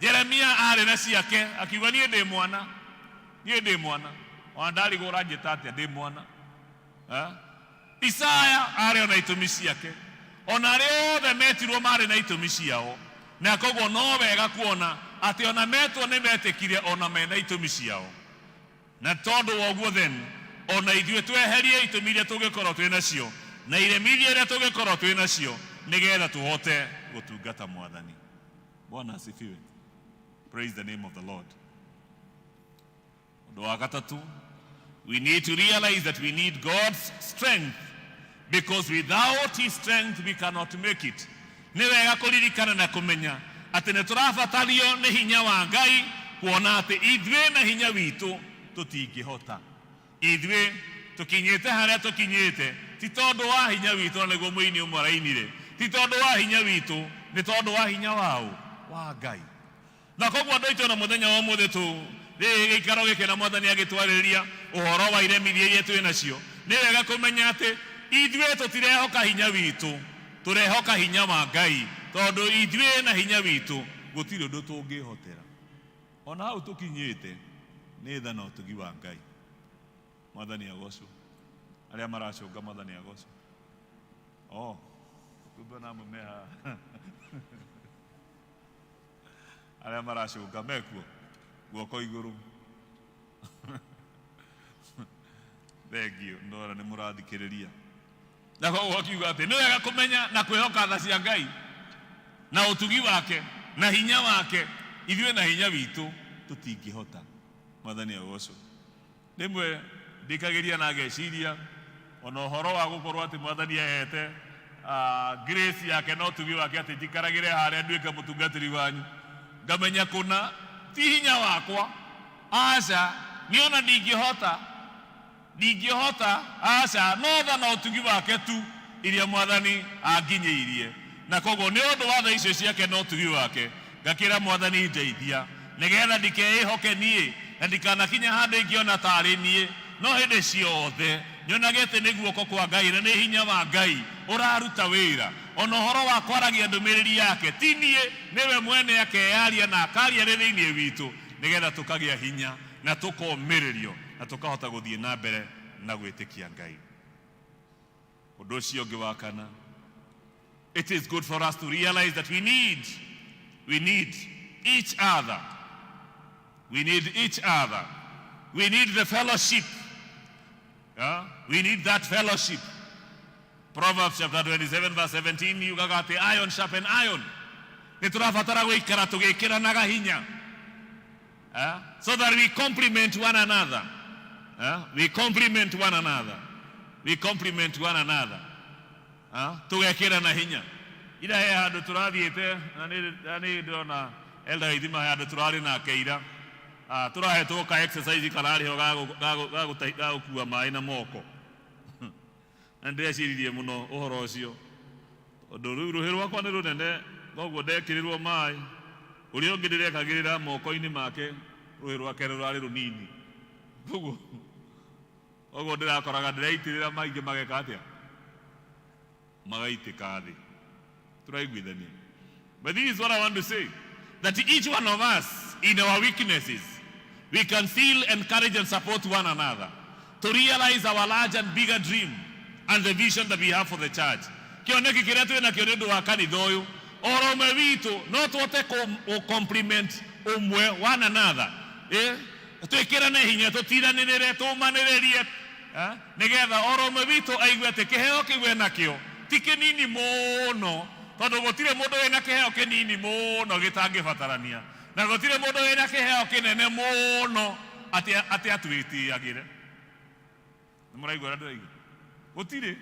Jeremia arĩ na ciake, akiuga niĩ ndĩ mwana, niĩ ndĩ mwana, ona ndarigwo ũranjĩta atĩa, ndĩ mwana. Isaya arĩ ona itũmi ciake, ona arĩa othe metirwo marĩ na itũmi ciao, na koguo no wega kuona atĩ ona metwo nĩ metĩkire ona mena itũmi ciao. Na tondũ wa ũguo then, ona ithuĩ tweherie itũmi iria tũngĩkorwo twĩ nacio na iremithia iria tũngĩkorwo twĩ nacio, nĩgetha tũhote gũtungata Mwathani. Bwana asifiwe. Praise the name of the Lord. Ũndũ wa gatatũ, we need to realize that we need God's strength because without his strength we cannot make it. Nĩ wega kũririkana na kũmenya atĩ nĩ tũrabatario nĩ hinya wa Ngai, kuona atĩ ithuĩ na hinya witũ tũtingĩhota. Ithuĩ tũkinyĩte harĩa tũkinyĩte ti tondũ wa hinya witũ, na nĩguo mũini ũmwe arainire, ti tondũ wa hinya witũ, nĩ tondũ wa hinya waũ wa Ngai. Na koguo andũ aitũ, ona mũthenya wa ũmũthĩ tu rĩrĩ gĩikaro gĩkĩ na Mwathani agĩtwarĩria ũhoro wa iremithia iria twĩ nacio, nĩ wega kũmenya atĩ ithuĩ tũtirehoka hinya witũ, tũrehoka hinya wa Ngai, tondũ ithuĩ na hinya witũ gũtirĩ ũndũ tũngĩhotera. Ona hau tũkinyĩte nĩ tha na ũtugi wa Ngai. Mwathani agocwo. Arĩa maracũnga, Mwathani agocwo. Oh, kumbe namwe me haha. Arĩa maracũnga mekuo, guoko igũrũ. Thengio, ndona nĩ mũrathikĩrĩria. Na koguo akiuga atĩ nĩ wega kũmenya na kwĩhoka tha cia Ngai na ũtugi wake na hinya wake. Ithuĩ na hinya witũ tũtingĩhota. Mwathani agocwo. Rĩmwe Ndikagiria na ngeciria ona ũhoro wa gũkorwo atĩ Mwathani ahete grace yake na ũtugi wake atĩ njikaragĩre harĩa nduĩke mũtungatĩri wanyu, ngamenya kũna ti hinya wakwa, aca, niona ndingĩhota, ndingĩhota, aca, no tha na ũtugi wake tu iria Mwathani anginyĩirie. Na koguo nĩ ũndũ wa tha icio ciake na ũtugi wake, ngakĩra Mwathani ndeithia nĩgetha ndikeĩhoke niĩ na ndikanakinya handũ ingĩona tarĩ niĩ, no hĩndĩ ciothe nyonage atĩ nĩ guoko kwa Ngai na nĩ hinya wa Ngai ũraruta wĩra. Ona ũhoro wa kwaragia ndũmĩrĩri yake ti niĩ, nĩwe mwene akeyaria na akaria rĩ thĩinĩ witũ, nĩgetha tũkagĩa hinya na tũkomĩrĩrio na tũkahota gũthiĩ na mbere na gwĩtĩkia Ngai. Ũndũ ũcio ũngĩ wa kana, it is good for us to realize that we need each other. We need each other. We need the fellowship. Yeah? We need that fellowship. Proverbs chapter 27 verse 17 yugaga atĩ iron sharpen iron. Nĩ tũrabatara gũikara tũgĩkĩranaga hinya. Yeah? So that we complement one another. Yeah? We complement one another. We complement one another. Yeah? Tũgekĩrana hinya. Ira he handũ tũrathiĩte na nĩ ndĩrona Elder Ithima he handũ tũrarĩ nake ira. Tũrahetwo ka exercise kararĩ ho ga gũkua maĩ na moko. Na ndĩreciririe mũno ũhoro ũcio tondũ rĩu rũhĩ rwakwa nĩ rũnene, koguo ndekĩrĩrwo maĩ, ũrĩa ũngĩ ndĩrekagĩrĩra moko-inĩ make rũhĩ rwake rũrarĩ rũnini, koguo ndĩrakoraga ndĩraitĩrĩra maingĩ mageka atĩa, magaitĩka thĩ. Tũraiguithania? But this is what I want to say, that each one of us in our weaknesses, we can still encourage and support one another to realize our large and bigger dream and the vision that we have for the church. Kĩoneki kĩrĩa twĩ nakĩo nĩ ũndũ wa kanitha ũyũ, oro ũmwe witũ no tũhote kũ complement ũmwe one another, eh? Twĩkĩrane hinya, tũtiranĩrĩre, tũmanĩrĩrie, eh? Nĩgetha oro ũmwe witũ aigue atĩ kĩheo kĩu enakĩo ti kĩnini mũno, tondũ gũtirĩ mũndũ wĩna kĩheo kĩnini mũno gĩtangĩbatarania, na gũtirĩ mũndũ wĩna kĩheo kĩnene mũno atĩ atwĩtĩagĩre. Nĩ mũraigua ũrĩa ndĩraigua? Gũtirĩ.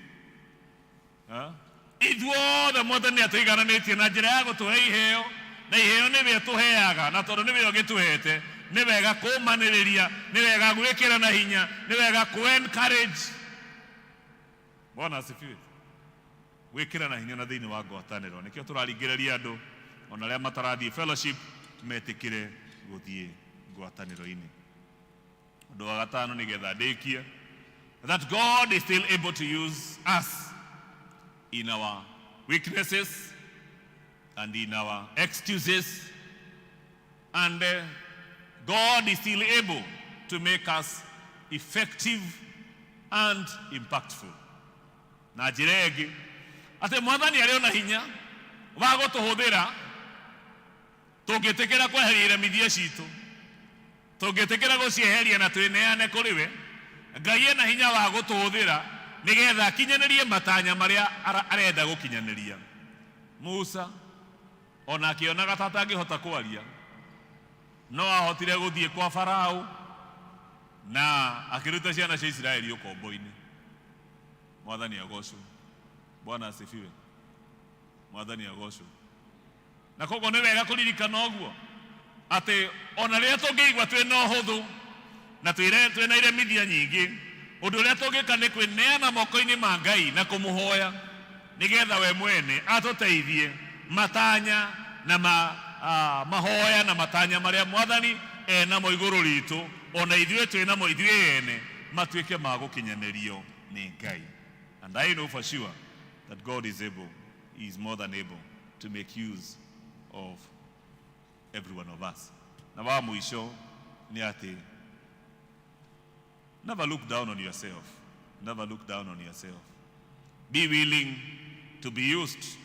Ha? Ithuothe Mwathani atũigananĩtie na njĩra ya gũtũhe iheo, na iheo nĩwe tũheaga, na tondũ nĩwe ũgĩtũhete, nĩ wega kũmanĩrĩria, nĩ wega gwĩkĩrana hinya, nĩ wega kũ encourage. Bwana asifiwe. Gwĩkĩrana hinya na thĩinĩ wa ngwatanĩro nĩkĩo tũraringĩrĩria andũ ona arĩa matarathiĩ fellowship metĩkĩre gũthiĩ ngwatanĩro-inĩ. Ũndũ wa gatano, nĩgetha ndĩkie, that God is still able to use us in our weaknesses and in our excuses, and God is still able to make us effective and impactful. Na njĩra ĩngĩ, atĩ Mwathani arĩ ona hinya wa gũtũhũthĩra tũngĩtĩkĩra kweheria iremithia citũ, tũngĩtĩkĩra gũcieheria na twĩneane kũrĩ we. Ngai ena hinya wa gũtũhũthĩra nĩgetha akinyanĩrie matanya marĩa arenda gũkinyanĩria. Musa ona akĩonaga ta atangĩhota kwaria, no ahotire gũthiĩ kwa Farao na akĩruta ciana cia Isiraeli ũkombo-inĩ. Mwathani agocwo. Bwana asifiwe. Mwathani agocwo. Na koguo nĩ wega kũririkana ũguo atĩ ona rĩrĩa tũngĩigua twĩna ũhũthũ na twĩna iremithia nyingĩ, ũndũ ũrĩa tũngĩka nĩ kwĩneana moko-inĩ ma Ngai na kũmũhoya nĩgetha we mwene atũteithie matanya na mahoya na matanya marĩa Mwathani enamo igũrũ ritũ, ona ithuĩ twĩnamo ithuĩ ene, matuĩke ma gũkinyanĩrio nĩ Ngai. And I know for sure that God is able, he is more than able to make use of every one of us. Na wa mũico nĩ atĩ never look down on yourself. Never look down on yourself. Be willing to be used.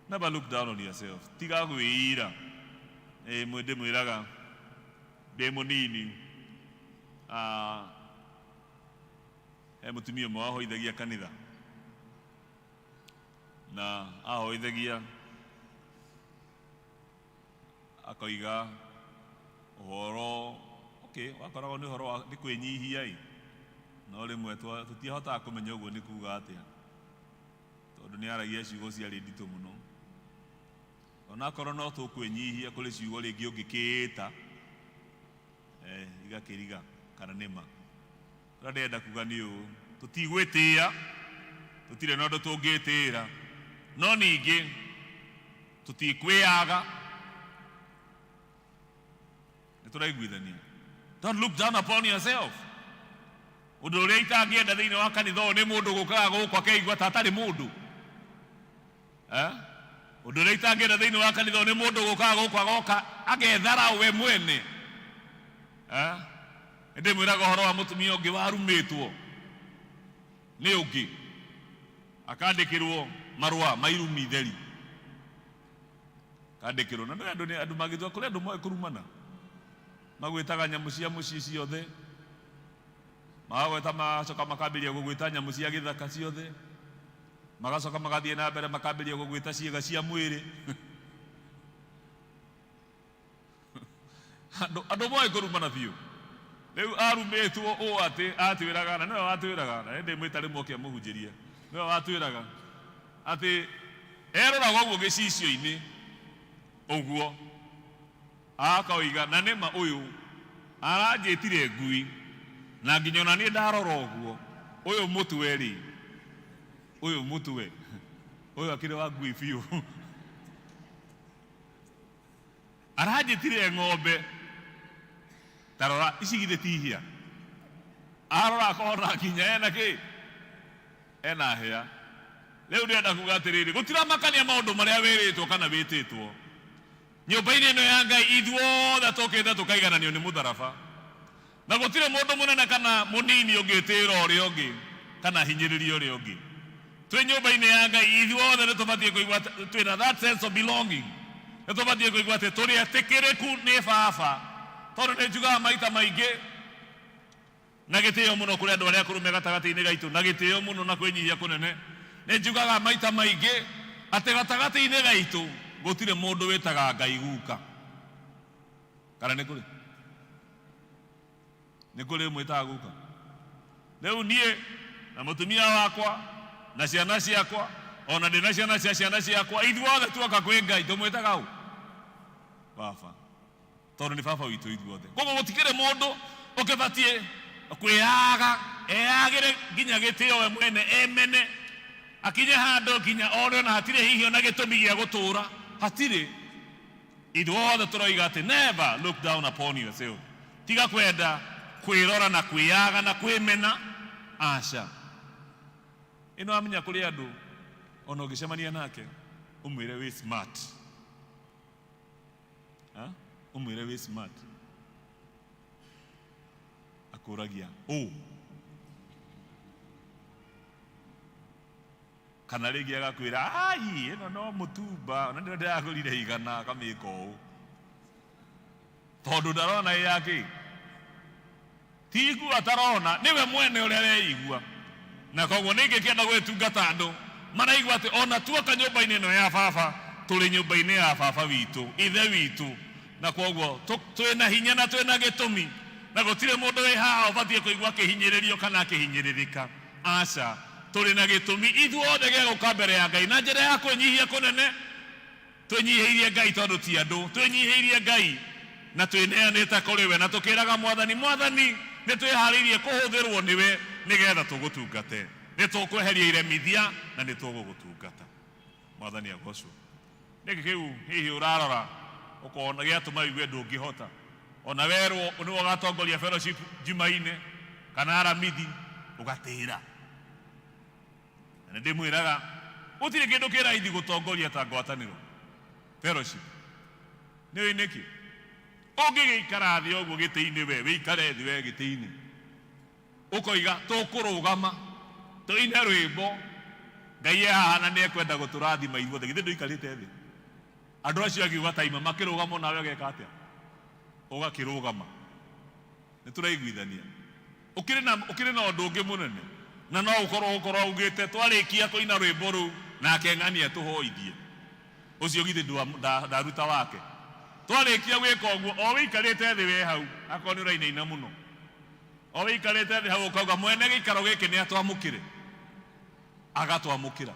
Never look down on yourself. Tiga gwĩira. Ĩ ndĩmwĩraga ndĩ mũnini, he mũtumia ũmwe wahoithagia kanitha, na ahoithagia akoiga ũhoro, okay, wakoragwo nĩ ũhoro wa nĩ kwĩnyihia ĩ. No rĩmwe tũtihotaga kũmenya ũguo nĩ kuga atĩa, tondũ nĩ aragia ciugo ciarĩ nditũ mũno. Onakorwo no tũkwĩnyihia kũrĩ ciugo rĩngĩ ũngĩkĩĩta igakĩriga kana nĩ ma. Ũrĩa ndĩrenda kuga nĩ ũũ, tũtigwĩtĩĩa, tũtirĩ na ũndũ tũngĩtĩĩra, no ningĩ tũtikwĩyaga. Nĩ tũraiguithania? Don't look down upon yourself. Ũndũ ũrĩa itangĩenda thĩinĩ wa kanitha ũyũ nĩ mũndũ gũkaga gũkũ akeigua ta atarĩ mũndũ. Eh? Ũndũ ũrĩa itangĩenda thĩinĩ wa kanitha ũyũ nĩ mũndũ gũkaga gũkũ agoka agethara we mwene. Eh? Nĩndĩmwĩraga ũhoro wa mũtumia ũngĩ warumĩtwo nĩ ũngĩ, akandĩkĩrwo marũa ma irumi theri, akandĩkĩrwo na nĩ andũ nĩ andũ mangĩtua kũrĩ andũ moĩ kũrumana, magwĩtaga nyamũ cia mũciĩ ciothe, magagwĩta, magacoka makambĩrĩria gũgwĩta nyamũ cia gĩthaka ciothe, magacoka magathiĩ na mbere makambĩrĩria gũgwĩta ciĩga cia mwĩrĩ. Andũ andũ moĩ kũrumana biũ. Rĩu arumĩtwo ũũ atĩ atwĩraga, na nĩwe watwĩraga, na nĩndĩmwĩta rĩmwe oke amũhunjĩrie, nĩwe watwĩraga atĩ eroraga ũguo gĩcicio-inĩ ũguo akoiga, na nĩma ũyũ aranjĩtire ngui, na nginya ona niĩ ndarora ũguo, ũyũ mũtwe rĩ, ũyũ mũtwe, ũyũ akĩrĩ wa ngui biũ. Aranjĩtire ng'ombe, ta rora ici githĩ ti hĩa? Arora akona nginya ena kĩ? Ena hĩa. Rĩu ndĩrenda kuga atĩrĩrĩ, gũtiramakania maũndũ marĩa wĩrĩtwo kana wĩtĩtwo. Nyũmba-inĩ ĩno ya Ngai ithuothe tũkĩte tũkaigananio nĩ mũtharaba. Na gũtirĩ mũndũ mũnene kana mũnini ũngĩtĩĩra ũrĩa ũngĩ kana ahinyĩrĩrie ũrĩa ũngĩ. Twĩ nyũmba-inĩ ya Ngai ithuothe nĩ tũbatiĩ kũigua twĩna that sense of belonging. Nĩ tũbatiĩ kũigua atĩ tũrĩ etĩkĩrĩku nĩ Baba. Tondũ nĩ njugaga maita maingĩ na gĩtĩo mũno kũrĩ andũ arĩa akũrũ me gatagatĩ-inĩ gaitũ, na gĩtĩo mũno na kwĩnyihia kũnene, nĩ njugaga maita maingĩ atĩ gatagatĩ-inĩ gaitũ gũtirĩ mũndũ wĩtaga Ngai guka. Kana nĩ kũrĩ? Nĩ kũrĩ mwĩtaga guka? Rĩu niĩ na mũtumia wakwa na ciana ciakwa, ona ndĩ na ciana cia ciana ciakwa, ithuothe tuoka kwĩ Ngai tũmwĩtaga ũ? Baba. Tondũ nĩ baba witũ ithuothe. Koguo gũtikĩrĩ mũndũ ũkĩbatiĩ kwĩyaga, eyagĩre nginya gĩtĩo we mwene, emene, akinye handũ nginya one ona hatirĩ hihi ona gĩtũmi gĩa gũtũra. Hatirĩ. Ithuothe tũroiga atĩ never look down upon yourself. Tiga kwenda kwĩrora na kwĩyaga na kwĩmena. Aca. Ĩ nĩwamenya kũrĩ andũ ona ũngĩcemania nake ũmwĩre wĩ smart. Ha? Ũmwĩre wĩ smart. Akũragia ũ? Kana rĩngĩ agakwĩra ai ĩno no mũtumba ona ndĩro ndĩragũrire igana, akamĩka ũũ tondũ ndarona ĩ yakĩ, ti nguo atarona, nĩwe mwene ũrĩa areigua. Na koguo nĩ ingĩkĩenda gwĩtungata andũ maraigua atĩ ona tuoka nyũmba-inĩ ĩno ya baba, tũrĩ nyũmba-inĩ ya baba witũ, ithe witũ, na koguo twĩna hinya na twĩna gĩtũmi, na gũtirĩ mũndũ wĩ haha ũbatiĩ kũigua akĩhinyĩrĩrio kana akĩhinyĩrĩrĩka. Aca, tũrĩ na gĩtũmi ithuothe gĩa gũka mbere ya Ngai na njĩra ya kwĩnyihia kũnene. Twĩnyihĩirie Ngai tondũ ti andũ, twĩnyihĩirie Ngai na twĩneanĩte kũrĩ we, na tũkĩraga Mwathani, Mwathani, nĩ twĩharĩirie kũhũthĩrwo nĩwe nĩgetha tũgũtungate. Nĩ tũkweheria iremithia na nĩ tũgũgũtungata. Mwathani agocwo. Nĩkĩ kĩu hihi ũrarora ũkona gĩatũma ũigue ndũngĩhota? Ona werwo nĩwe ũgatongoria fellowship Jumaine kana Aramithi ũgatĩra. Na nĩ ndĩmwĩraga gũtirĩ kĩndũ kĩ raithi gũtongoria ta ngwatanĩro fellowship. Nĩ ũĩ nĩkĩ? Ũngĩgĩikara thĩ ũguo gĩtĩ-inĩ we, wĩikare thĩ we gĩtĩ-inĩ, ũkoiga tũkũrũgama tũine rwĩmbo, Ngai e haha na nĩ ekwenda gũtũrathima ithuothe. Githĩ ndũikarĩte thĩ? Andũ acio angĩ ũgataima makĩrũgama, onawe ũgeka atĩa? Ũgakĩrũgama. Nĩ tũraiguithania? Ũkĩrĩ na, ũkĩrĩ na ũndũ ũngĩ mũnene, na no ũkorwo ũkorwo augĩte twarĩkia kũina rwĩmbo rũu nake ng'ani atũhoithie. Ũcio githĩ ndaruta wake? Twarĩkia gwĩka ũguo, o wĩikarĩte thĩ we hau, akorwo nĩ ũrainaina mũno. O wĩikarĩte thĩ hau ũkauga mwene gĩikaro gĩkĩ nĩ atwamũkĩre, agatwamũkĩra.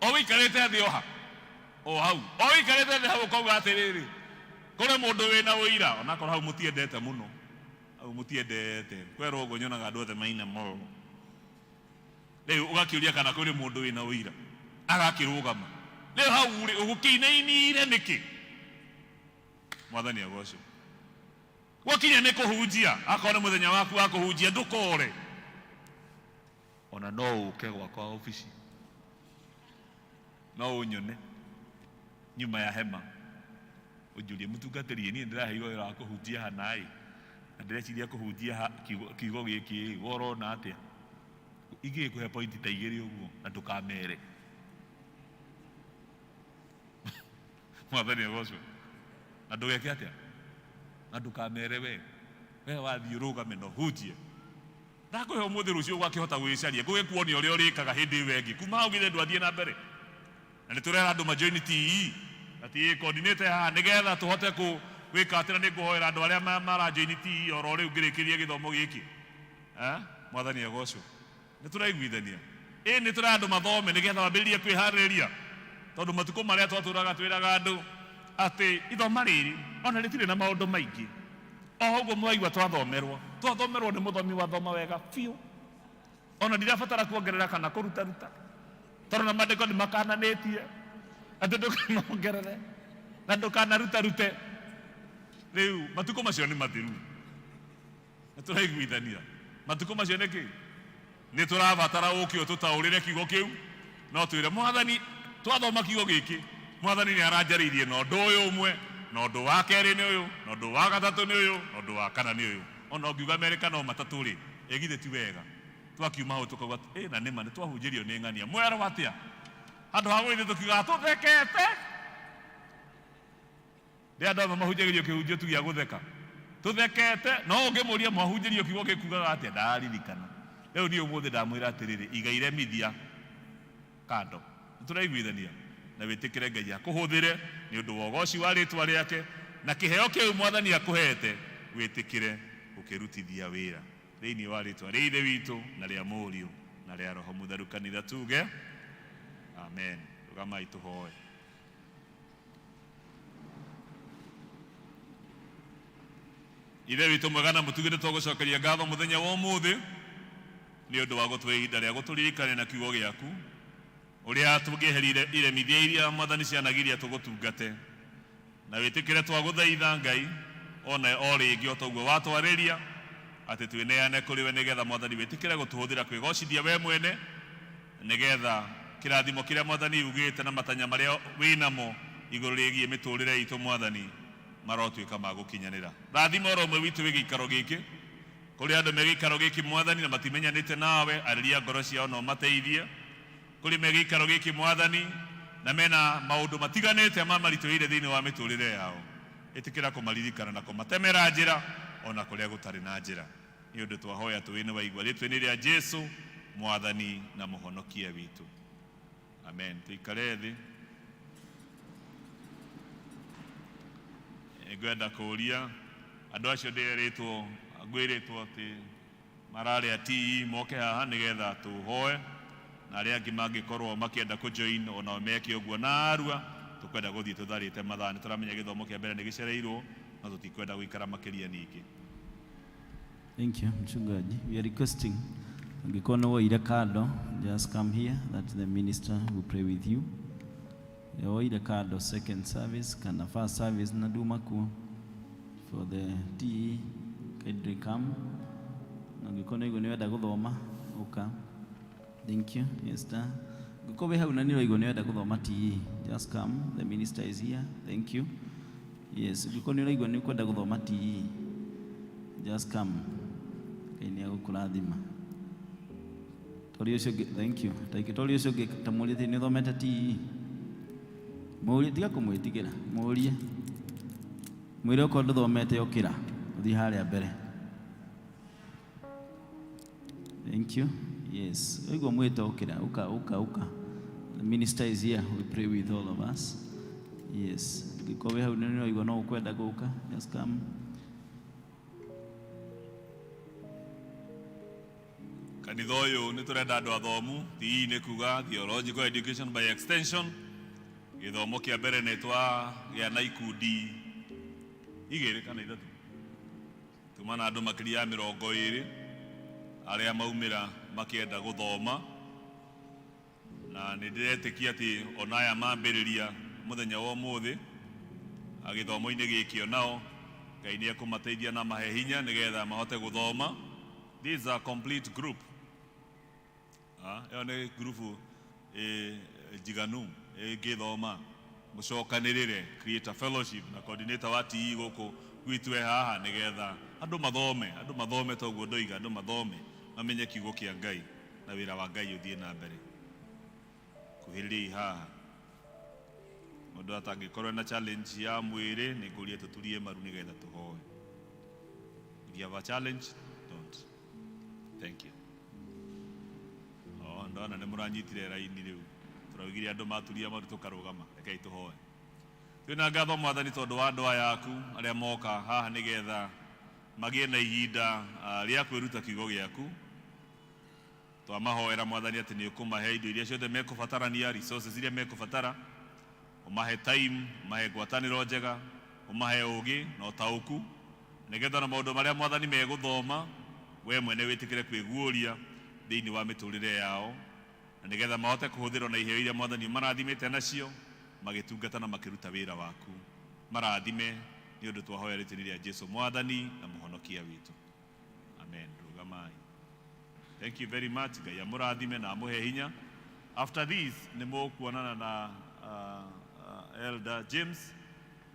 O wĩikarĩte thĩ oha o hau, o wĩikarĩte thĩ hau ũkauga atĩrĩrĩ, kũrĩ mũndũ wĩna ũira, onakorwo hau mũtiendete mũno, hau mũtiendete kwerwo ũguo nyonaga andũ othe maina mo. Rĩu ũgakĩũria kana kũrĩ mũndũ wĩna ũira, agakĩrũgama. Rĩu hau rĩ ũgũkĩinainire nĩkĩ? Mwathani agocwo. Gwakinya nĩ kũhunjia, akorwo nĩ mũthenya waku wa kũhunjia ndũkore. Ona no ũke gwakwa obici, no ũnyone nyuma ya hema, ũnjũrie mũtungatĩri, niĩ ndĩraheirwo wĩra wa kũhunjia hana ĩ, na ndĩreciria kũhunjia kiugo gĩkĩ ĩ, we ũrona atĩa? Ingĩgĩkũhe pointi ta igĩrĩ ũguo na ndũkamere. Mwathani agocwo. Na ndũgeke atĩa? Na ndũkamere we. We wathiĩ ũrũgame na ũhunjie. Ndakũhe ũmũthĩ, rũciũ ũgakĩhota gwĩcaria, ngũgĩkuonia ũrĩa ũrĩkaga hĩndĩ ĩyo ĩngĩ. Kuma hau githĩ ndwathiĩ na mbere. Na nĩ tũrera andũ majoin TE na TE coordinator haha nĩgetha tũhote gwĩka atĩ, na nĩ ngũhoera andũ arĩa marajoin TE oro rĩu ngĩrĩkĩria gĩthomo gĩkĩ. Mwathani agocwo. Nĩ tũraiguithania. Ĩ nĩ tũrera andũ mathome nĩgetha wambĩrĩrie kwĩharĩrĩria, tondũ matukũ marĩa twatũraga twĩraga andũ atĩ ithoma rĩrĩ ona rĩtirĩ na maũndũ maingĩ. O ũguo mwaigua twathomerwo, twathomerwo nĩ mũthomi wathoma wega biũ, ona ndirabatara kuongerera kana kũrutaruta, tondũ na maandĩko nĩ makananĩtie atĩ ndũkanongerere na ndũkanarutarute. Rĩu matukũ macio nĩ mathiru. Nĩ tũraiguithania. Matukũ macio nĩ kĩ? Nĩ tũrabatara ũke ũtũtaũrĩre kiugo kĩu, no twĩre Mwathani, twathoma kiugo gĩkĩ, Mwathani nĩ aranjarĩirie na ũndũ ũyũ ũmwe, na ũndũ wa kerĩ nĩ ũyũ, na ũndũ wa gatatũ nĩ ũyũ, na ũndũ wa kana nĩ ũyũ. Ona ũngiuga merĩ kana o matatũ rĩ, ĩ githĩ ti wega? Twakiuma hau tũkauga ĩ na nĩma nĩ twahunjĩrio nĩ ng'ania. Mwerwo atĩa? Handũ ha gũgĩthiĩ tũkiugaga tũthekete. Ndĩ andũ amwe mahunjagĩrio kĩhunjio tu gĩa gũtheka. Tũthekete, no ũngĩmũria mwahunjĩrio kiugo gĩkugaga atĩa, ndaririkana. Rĩu niĩ ũmũthĩ ndamwĩra atĩrĩrĩ, iga iremithia kando. Nĩ tũraiguithania na wĩtĩkĩre Ngai akũhũthĩre nĩ ũndũ wa ũgoci wa rĩtwa rĩake, na kĩheo kĩu Mwathani akũhete wĩtĩkĩre gũkĩrutithia wĩra thĩinĩ wa rĩtwa rĩa Ithe witũ na rĩa Mũriũ na rĩa Roho Mũtheru. Kanitha tuge amen. Rũgamai tũhoe. Ithe witũ mwega na mũtugi, nĩ tũgũcokeria ngatho mũthenya wa ũmũthĩ nĩ ũndũ wa gũtũhe ihinda rĩa gũtũririkania na kiugo gĩaku ũrĩa tũngĩeherire iremithia iria Mwathani cianagiria tũgũtungate, na wĩtĩkĩre twagũthaitha Ngai ona o rĩngĩ o toguo watwarĩria atĩ twĩneane kũrĩ we, nĩgetha Mwathani wĩtĩkĩre gũtũhũthĩra kwĩgocithia we mwene, nĩgetha kĩrathimo kĩrĩa Mwathani ugĩte na matanya marĩa wĩnamo igũrũ rĩgiĩ mĩtũrĩre itũ Mwathani marotuĩka ma gũkinyanĩra. Rathima oro ũmwe witũ wĩ gĩikaro gĩkĩ, kũrĩ andũ me gĩikaro gĩkĩ Mwathani na matimenyanĩte nawe, arĩria ngoro ciao na ũmateithie. Kũrĩ me gĩikaro gĩkĩ Mwathani na mena maũndũ matiganĩte mamaritũhĩire thĩinĩ wa mĩtũrĩre yao, ĩtĩkĩra kũmaririkana na kũmatemera njĩra ona kũrĩa gũtarĩ na njĩra. Nĩ ũndũ twahoya tũĩ nĩ waigua rĩtwa-inĩ rĩa Jesu Mwathani na Mũhonokia witũ, amen. Tũikare thĩ. Ngwenda kũũria andũ acio ndĩrĩtwo ngwĩrĩtwo atĩ mararĩa TE moke haha nĩgetha tũhoe, na arĩa angĩ mangĩkorwo makĩenda kũjoin onao meke ũguo narua. Tũkwenda gũthiĩ tũtharĩte mathaa, nĩ tũramenya gĩthomo kĩa mbere nĩ gĩcereirwo, no tũtikwenda gũikara makĩria ningĩ. Thank you, mchungaji. We are requesting, angĩkorwo nĩ woire kando, just come here, that the minister will pray with you. Woire kando second service kana first service na nduma kuo for the TE, kindly come. Na angĩkorwo nĩ nĩ wenda gũthoma, ũka. Thank you, Esther. Angĩkorwo wĩ hau na nĩ ũraigua nĩ wenda gũthoma TE, just come. The minister is here. Thank you. Yes, angĩkorwo nĩ ũraigua nĩ ũkwenda gũthoma TE, just come. Ngai nĩ egũkũrathima. Tori ũcio ũngĩ, thank you. Taikĩ tori ũcio ũngĩ ta mũrie atĩ nĩ ũthomete TE. Mũrie, tiga kũmwĩtigĩra, mũrie. Mwĩre okorwo ndũthomete ũkĩra, ũthiĩ harĩa mbere. Thank you. Yes. Ũigua mwĩto ũkĩra, ũka, ũka, ũka. The minister is here. We pray with all of us. Yes. Angĩkorwo wĩ hau nĩ ũraigua no ũkwenda gũka, just come. Kanitha ũyũ nĩ tũrenda andũ athomu. TE nĩ kuga theological education by extension. Gĩthomo kĩa mbere nĩ twagĩa na ikundi igĩrĩ kana ithatũ, tuma na andũ makĩria ya 20 arĩa maumĩra makĩenda gũthoma, na nĩ ndĩretĩkia atĩ ona aya mambĩrĩria mũthenya wa ũmũthĩ gĩthomo-inĩ gĩkĩ, onao Ngai nĩ ekũmateithia na mahe hinya nĩgetha mahote gũthoma. This is a complete group. Ĩyo nĩ ngurubu njiganu ĩngĩthoma. Mũcokanĩrĩre, create a fellowship na coordinator wa TE gũkũ gwitũ e haha nĩgetha andũ mathome, andũ mathome, toguo ndoiga, andũ mathome mamenye kiugo kĩa Ngai na wĩra wa Ngai ũthiĩ na mbere. Kuhĩrĩriai haha. Mũndũ atangĩkorwo na challenge ya mwĩrĩ, nĩ ngũria tũturie maru nĩgetha tũhoe. If you have a challenge, don't. Thank you. Oh, ndona nĩ mũranyitire raini. Rĩu tũraugire andũ maturia maru tũkarũgama. Rekei tũhoe. Twĩna ngatho, Mwathani, tondũ wa andũ aya aku arĩa moka haha nĩgetha magĩe na ihinda rĩa kwĩruta kiugo gĩaku. Twamahoera, Mwathani, atĩ nĩ ũkũmahe indo iria ciothe mekũbatarania, resources iria mekũbatara, ũmahe time, ũmahe ngwatanĩro njega, ũmahe ũũgĩ na ũtaũku, nĩgetha na maũndũ marĩa, Mwathani, megũthoma, we mwene wĩtĩkĩre kwĩguũria thĩinĩ wa mĩtũrĩre yao, na nĩgetha mahote kũhũthĩrwo na iheo iria, Mwathani, ũmarathimĩte nacio magĩtungata na makĩruta wĩra waku. Marathime, nĩ ũndũ twahoya rĩtĩni rĩa Jesu, Mwathani na Mũhonokia witũ, amen. Rũgamai. Thank you very much. Ngai amũrathime na amũhe hinya. After this nĩ mũkuonana na Elder James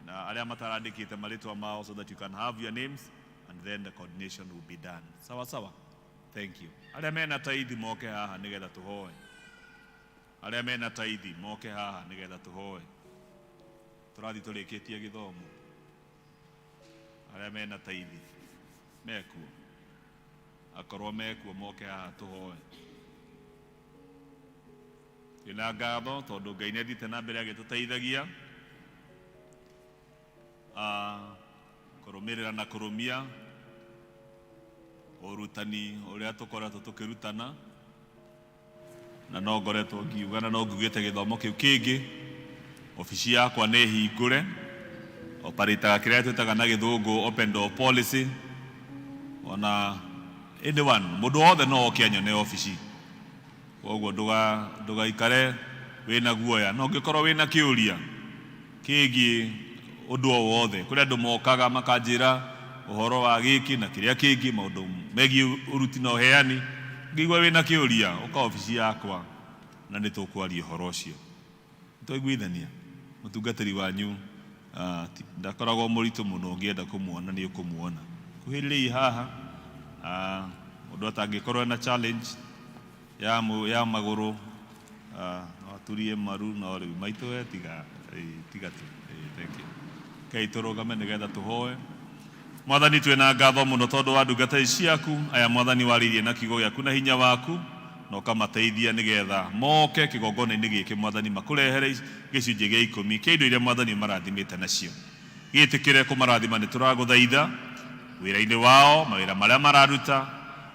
na arĩa matarandĩkĩte marĩtwa mao so that you can have your names and then the coordination will be done. Sawa sawa. Thank you. Arĩa mena tithe moke haha nĩgetha tũhoe. Arĩa mena tithe moke haha nĩgetha tũhoe. Tũrathiĩ tũrĩkĩtie gĩthomo. Arĩa mena tithe mekuo, akorwo mekuo moke haha tũhoe. Twĩna ngatho tondũ Ngai nĩ athiĩte na mbere agĩtũteithagia kũrũmĩrĩra na kũrũmia ũrutani ũrĩa tũkoretwo tũkĩrutana, na no ngoretwo ngiuga na no ngugĩte gĩthomo kĩu kĩngĩ, obici yakwa nĩ hingũre, operataga kĩrĩa twĩtaga na gĩthũngũ open door policy. Ona anyone, mũndũ wothe no oke anyone obici, koguo ndũgaikare wĩna guoya. No ũngĩkorwo wĩna kĩũria kĩgiĩ ũndũ o wothe, kũrĩ andũ mokaga makanjĩra ũhoro wa gĩkĩ na kĩrĩa kĩngĩ, maũndũ megiĩ ũruti na ũheani. Ngĩigua wĩna kĩũria, ũka obici yakwa na nĩ tũkwaria ũhoro ũcio. Twaiguithania, mũtungatĩri wanyu ndakoragwo mũritũ mũno, ũngĩenda kũmuona nĩ ũkũmuona. Kuhĩrĩriai haha. Mũndũ atangĩkorwo ena challenge ya magũrũ, no aturie maru, no rĩu maitũ we tiga, tiga tu. Thank you. Ngai, tũrũgame nĩgetha tũhoe. Mwathani, twĩna ngatho mũno tondũ wa ndungata ici ciaku aya, Mwathani, warĩirie na kiugo gĩaku na hinya waku na ũkamateithia nĩgetha moke kĩgongona-inĩ gĩkĩ, Mwathani, makũrehere gĩcunjĩ gĩa 10 kĩa indo iria, Mwathani, ũmarathimĩte nacio. Gĩtĩkĩre kũmarathima, nĩ tũragũthaitha, wĩra-inĩ wao, mawĩra marĩa mararuta,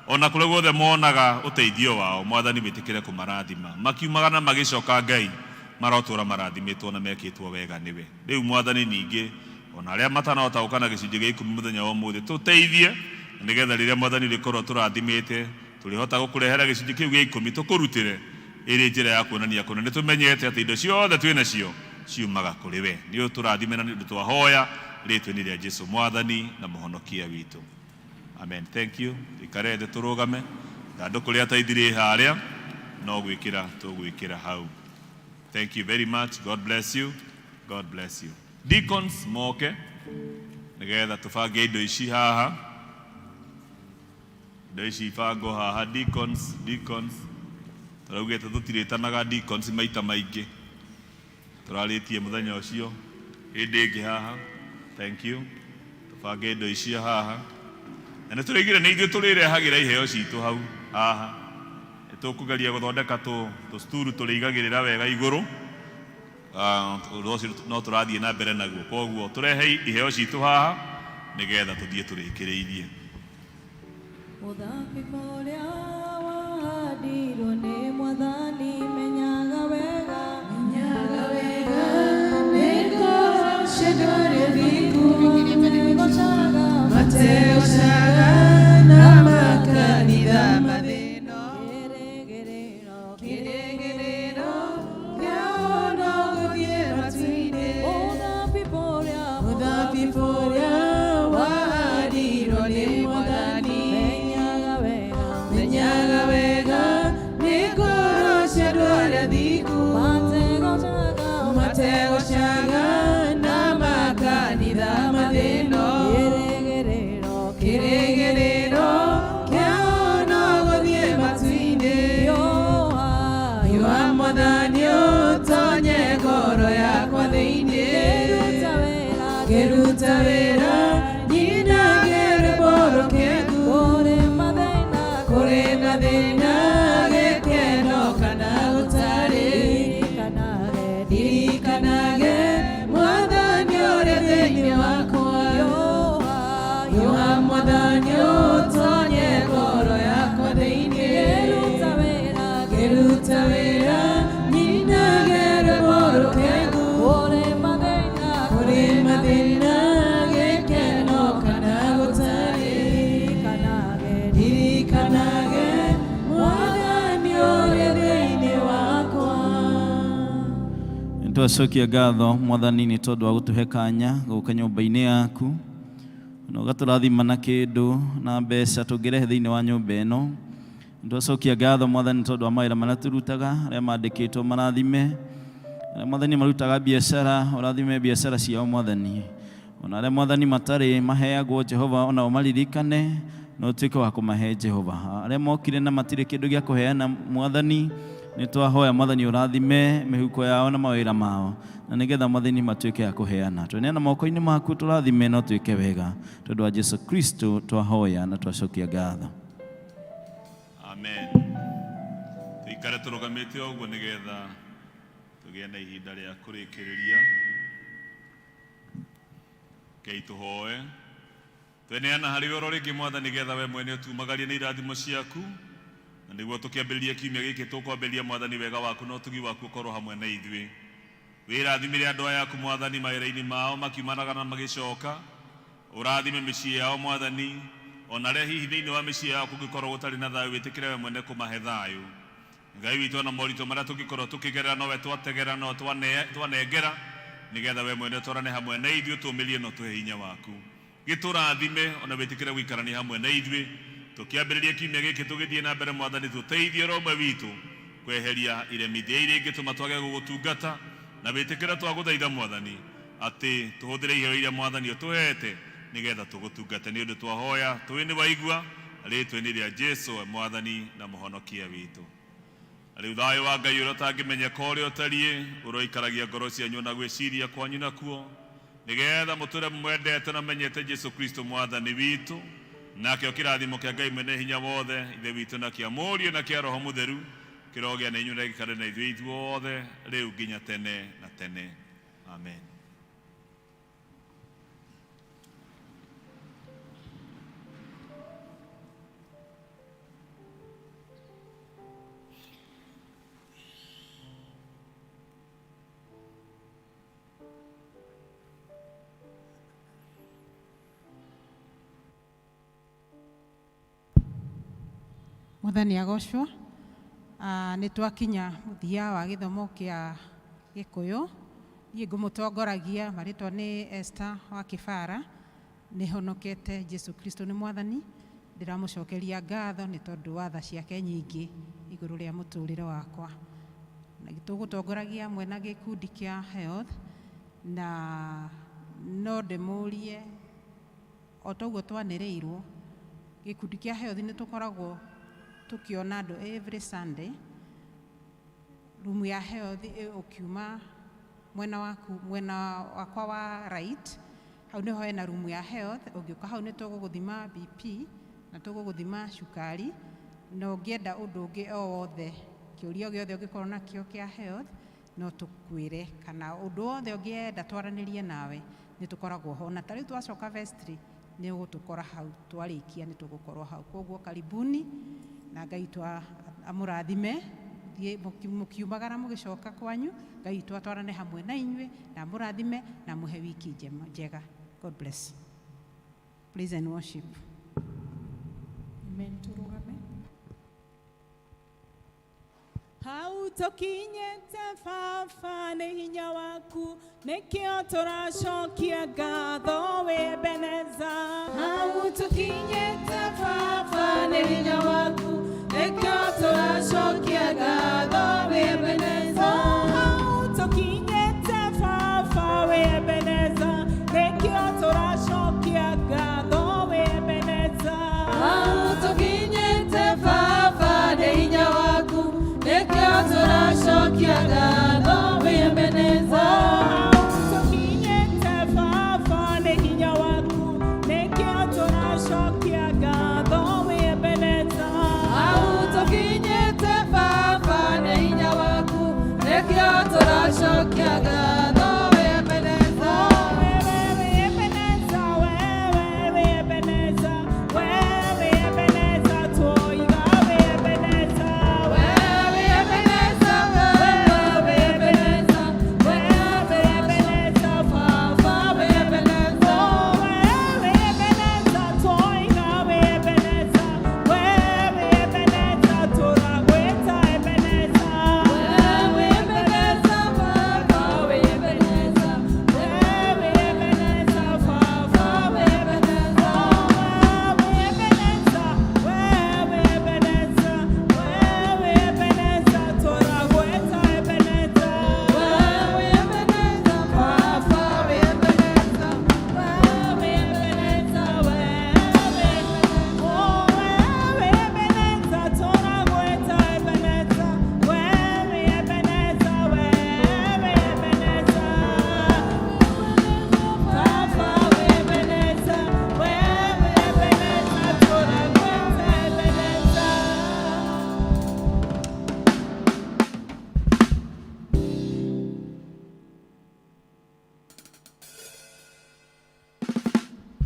ona kũrĩa guothe monaga ũteithio wao. Mwathani, wĩtĩkĩre kũmarathima makiumaga na magĩcoka. Ngai, marotũra marathimĩtwo na mekĩtwo wega nĩwe. Rĩu, Mwathani, ningĩ ona arĩa matanahota gũka na gĩcunjĩ gĩa 10 mũthenya wa ũmũthĩ, tũteithie na nĩgetha rĩrĩa, Mwathani, ũrĩkorwo tũrathimĩte, tũrĩhota gũkũrehera gĩcunjĩ kĩu gĩa 10 tũkũrutĩre ĩrĩ njĩra ya kuonania kũna nĩ tũmenyete atĩ indo ciothe twĩ nacio ciumaga kũrĩ we. Nĩ ũtũrathime, na nĩ ũndũ twahoya rĩtwa-inĩ rĩa Jesu, Mwathani na Mũhonokia witũ, amen. Thank you. Ikare thĩ, tũrũgame. Thandũkũ rĩa tithe rĩ harĩa, no gwĩkĩra tũgwĩkĩra hau. Thank you very much. God bless you. God bless you. Deacons moke nĩgetha tũbange indo ici haha, indo ici ibangwo haha. Deacons, deacons, tũraugĩte tũtirĩtanaga deacons maita maingĩ, tũrarĩtie mũthenya ũcio hĩndĩ ĩngĩ haha. Thank you. Tũbange indo icio haha, na nĩ tũrĩigire nĩ ithuĩ tũrĩrehagĩra iheo citũ hau haha. Nĩ tũkũgeria gũthondeka tũsturu tũrĩigagĩrĩra wega igũrũ. Ũndũ ũcio no tũrathiĩ na mbere naguo, koguo tũrehe iheo citũ haha nĩgetha tũthiĩ tũrĩkĩrĩirie. Mũthakĩko ũrĩa wa wahandirwo nĩ Mwathani, menyaga wega, menyaga wega, nĩ ngoro cia andũ arĩa athingu mategocaga, Mategocaga na makanitha mathĩno. Kĩrĩgĩrĩro, Kĩrĩgĩrĩro kĩao no gũthiĩ matu-inĩ. Mũthabibũ ũrĩa, Mũthabibũ ũrĩa wahandirwo nĩ Mwathani, menyaga wega, menyaga wega, nĩ ngoro cia andũ arĩa athingu mategocaga, mategocaga na makanitha mathĩno. Kĩrĩgĩrĩro, Kĩrĩgĩrĩro kĩao no gũthiĩ matu-inĩ. Riũa, Riũa Mwathani ũtonye ngoro yakwa thĩinĩ. Ngĩruta wĩra, Ngĩruta wĩra nyinage rwĩmbo rũkengu. Kũrĩ mathĩna, Kũrĩ mathĩna gĩkeno kana gũtarĩ. Ndirikanage, Ndirikanage Mwathani ũrĩ thĩinĩ wakwa. Riũa, Riũa Mwathani ũtonye ngoro yakwa thĩinĩ. Ngĩruta wĩra, Ngĩruta wĩra nyinage rwĩmbo rũkengu. Kũrĩ mathĩna, Kũrĩ mathĩna gĩkeno kana gũtarĩ. Ndirikanage, Ndirikanage Mwathani ũrĩ thĩinĩ wakwa. Nĩtwacokia ngatho Mwathani nĩ tondũ wa gũtũhe kanya gũka nyũmba-inĩ yaku na ũgatũrathima na kĩndũ na mbeca tũngĩrehe thĩinĩ wa nyũmba ĩno. Nĩtwacokia ngatho Mwathani tondũ wa mawĩra marĩa tũrutaga, arĩa mandĩkĩtwo marathime, arĩa Mwathani marutaga biacara, ũrathime biacara ciao Mwathani. Ona arĩa Mwathani matarĩ maheagwo Jehova ona ũmaririkane na ũtuĩke wa kũmahe Jehova. Arĩa mokire na matirĩ kĩndũ gĩa kũheana Mwathani, nĩ twahoya Mwathani ũrathime mĩhuko yao na mawĩra mao na nĩgetha Mwathani matuĩke a kũheana. Tweneana moko-inĩ maku tũrathime na ũtuĩke wega tondũ wa Jesu Kristo twahoya na twacokia ngatho. Amen. Tuikare tũrũgamĩte ũguo nĩgetha tũgĩe na ihinda rĩa kũrĩkĩrĩria. Rekei tũhoe. Tweneana harĩ we oro rĩngĩ Mwathani nĩgetha we mwene ũtumagarie na irathimo ciaku na nĩguo tũkĩambĩrĩria kiumia gĩkĩ tũkwambĩrĩria Mwathani wega waku na ũtugi waku ũkorwo hamwe na ithuĩ. Wĩrathimĩre andũ aya aku Mwathani mawĩra-inĩ mao makiumanaga na magĩcoka. Ũrathime mĩciĩ yao Mwathani ona arĩa hihi thĩinĩ wa mĩciĩ yao kũngĩkorwo gũtarĩ na thayũ wĩtĩkĩre we mwene kũmahe thayũ. Ngai witũ ona moritũ marĩa tũngĩkorwo tũkĩgerera nowe twategera no twanengera nĩgetha we mwene twarane hamwe na ithuĩ tũmĩrie na ũtũhe hinya waku. Gĩtũrathime ona wĩtĩkĩre gũikarania hamwe na ithuĩ tũkĩambĩrĩria kiumia gĩkĩ tũgĩthiĩ na mbere Mwathani tũteithie oro ũmwe witũ kweheria iremithia iria ingĩtũma twage gũgũtungata na wĩtĩkĩre twagũthaitha Mwathani atĩ tũhũthĩre iheo iria Mwathani ũtũhete nĩgetha tũgũtungate. Nĩ ũndũ twahoya tũĩ nĩ waigua rĩtwa-inĩ rĩa Jesu Mwathani na Mũhonokia witũ. Rĩu thayũ wa Ngai ũrĩa ũtangĩmenyeka ũrĩa ũtariĩ ũroikaragia ngoro cianyu na gwĩciria kwanyu nakuo nĩgetha mũtũre mwendete na menyete Jesu Kristo Mwathani witũ. Nakĩo kĩrathimo kĩa Ngai mwene hinya wothe Ithe witũ na kĩa Mũriũ na kĩa Roho Mũtheru kĩrogĩa na inyuĩ na gĩikare na ithuĩ ithuothe rĩu nginya tene na tene. Amen. Mwathani agocwo. Nĩ twakinya mũthia wa gĩthomo kĩa Gĩkũyũ. Niĩ ngũmũtongoragia marĩtwa nĩ Esther wa Kĩbara. Nĩ honokete Jesu Kristo nĩ Mwathani. Ndĩramũcokeria ngatho nĩ tondũ wa tha ciake nyingĩ igũrũ rĩa mũtũrĩre wakwa. Na tũgũtongoragia mwena gĩkundi kĩa health na no ndĩmũrie o toguo twanĩrĩirwo gĩkundi kĩa health nĩ tũkoragwo tũkĩona andũ every Sunday. Rumu ya health ũkiuma mwena waku, mwena wakwa wa right, hau nĩho hena rumu ya health. Ũngĩũka hau nĩ tũgũgũthima BP na tũgũgũthima cukari, na ũngĩenda ũndũ ũngĩ o wothe, kĩũria o gĩothe ũngĩkorwo nakĩo kĩa health no tũkwĩre, kana ũndũ wothe ũngĩenda twaranĩrie nawe nĩ tũkoragwo ho. Na ta rĩu twacoka vestry nĩ ũgũtũkora hau, twarĩkia nĩ tũgũkorwo hau. Koguo karibuni na Ngai witũ Amũrathime thiĩ mũkiumagara mũgĩcoka kwanyu. Ngai witũ atwarane hamwe na inyuĩ na amũrathime na amũhe wiki njega. God bless. Praise and worship. Amen. Tũrũgame. Hau tũkinyĩte Baba nĩ hinya waku, nĩkĩo tũracokia ngatho wĩ Ebeneza. Hau tũkinyĩte Baba nĩ hinya waku, nĩkĩo tũracokia ngatho wĩ Ebeneza.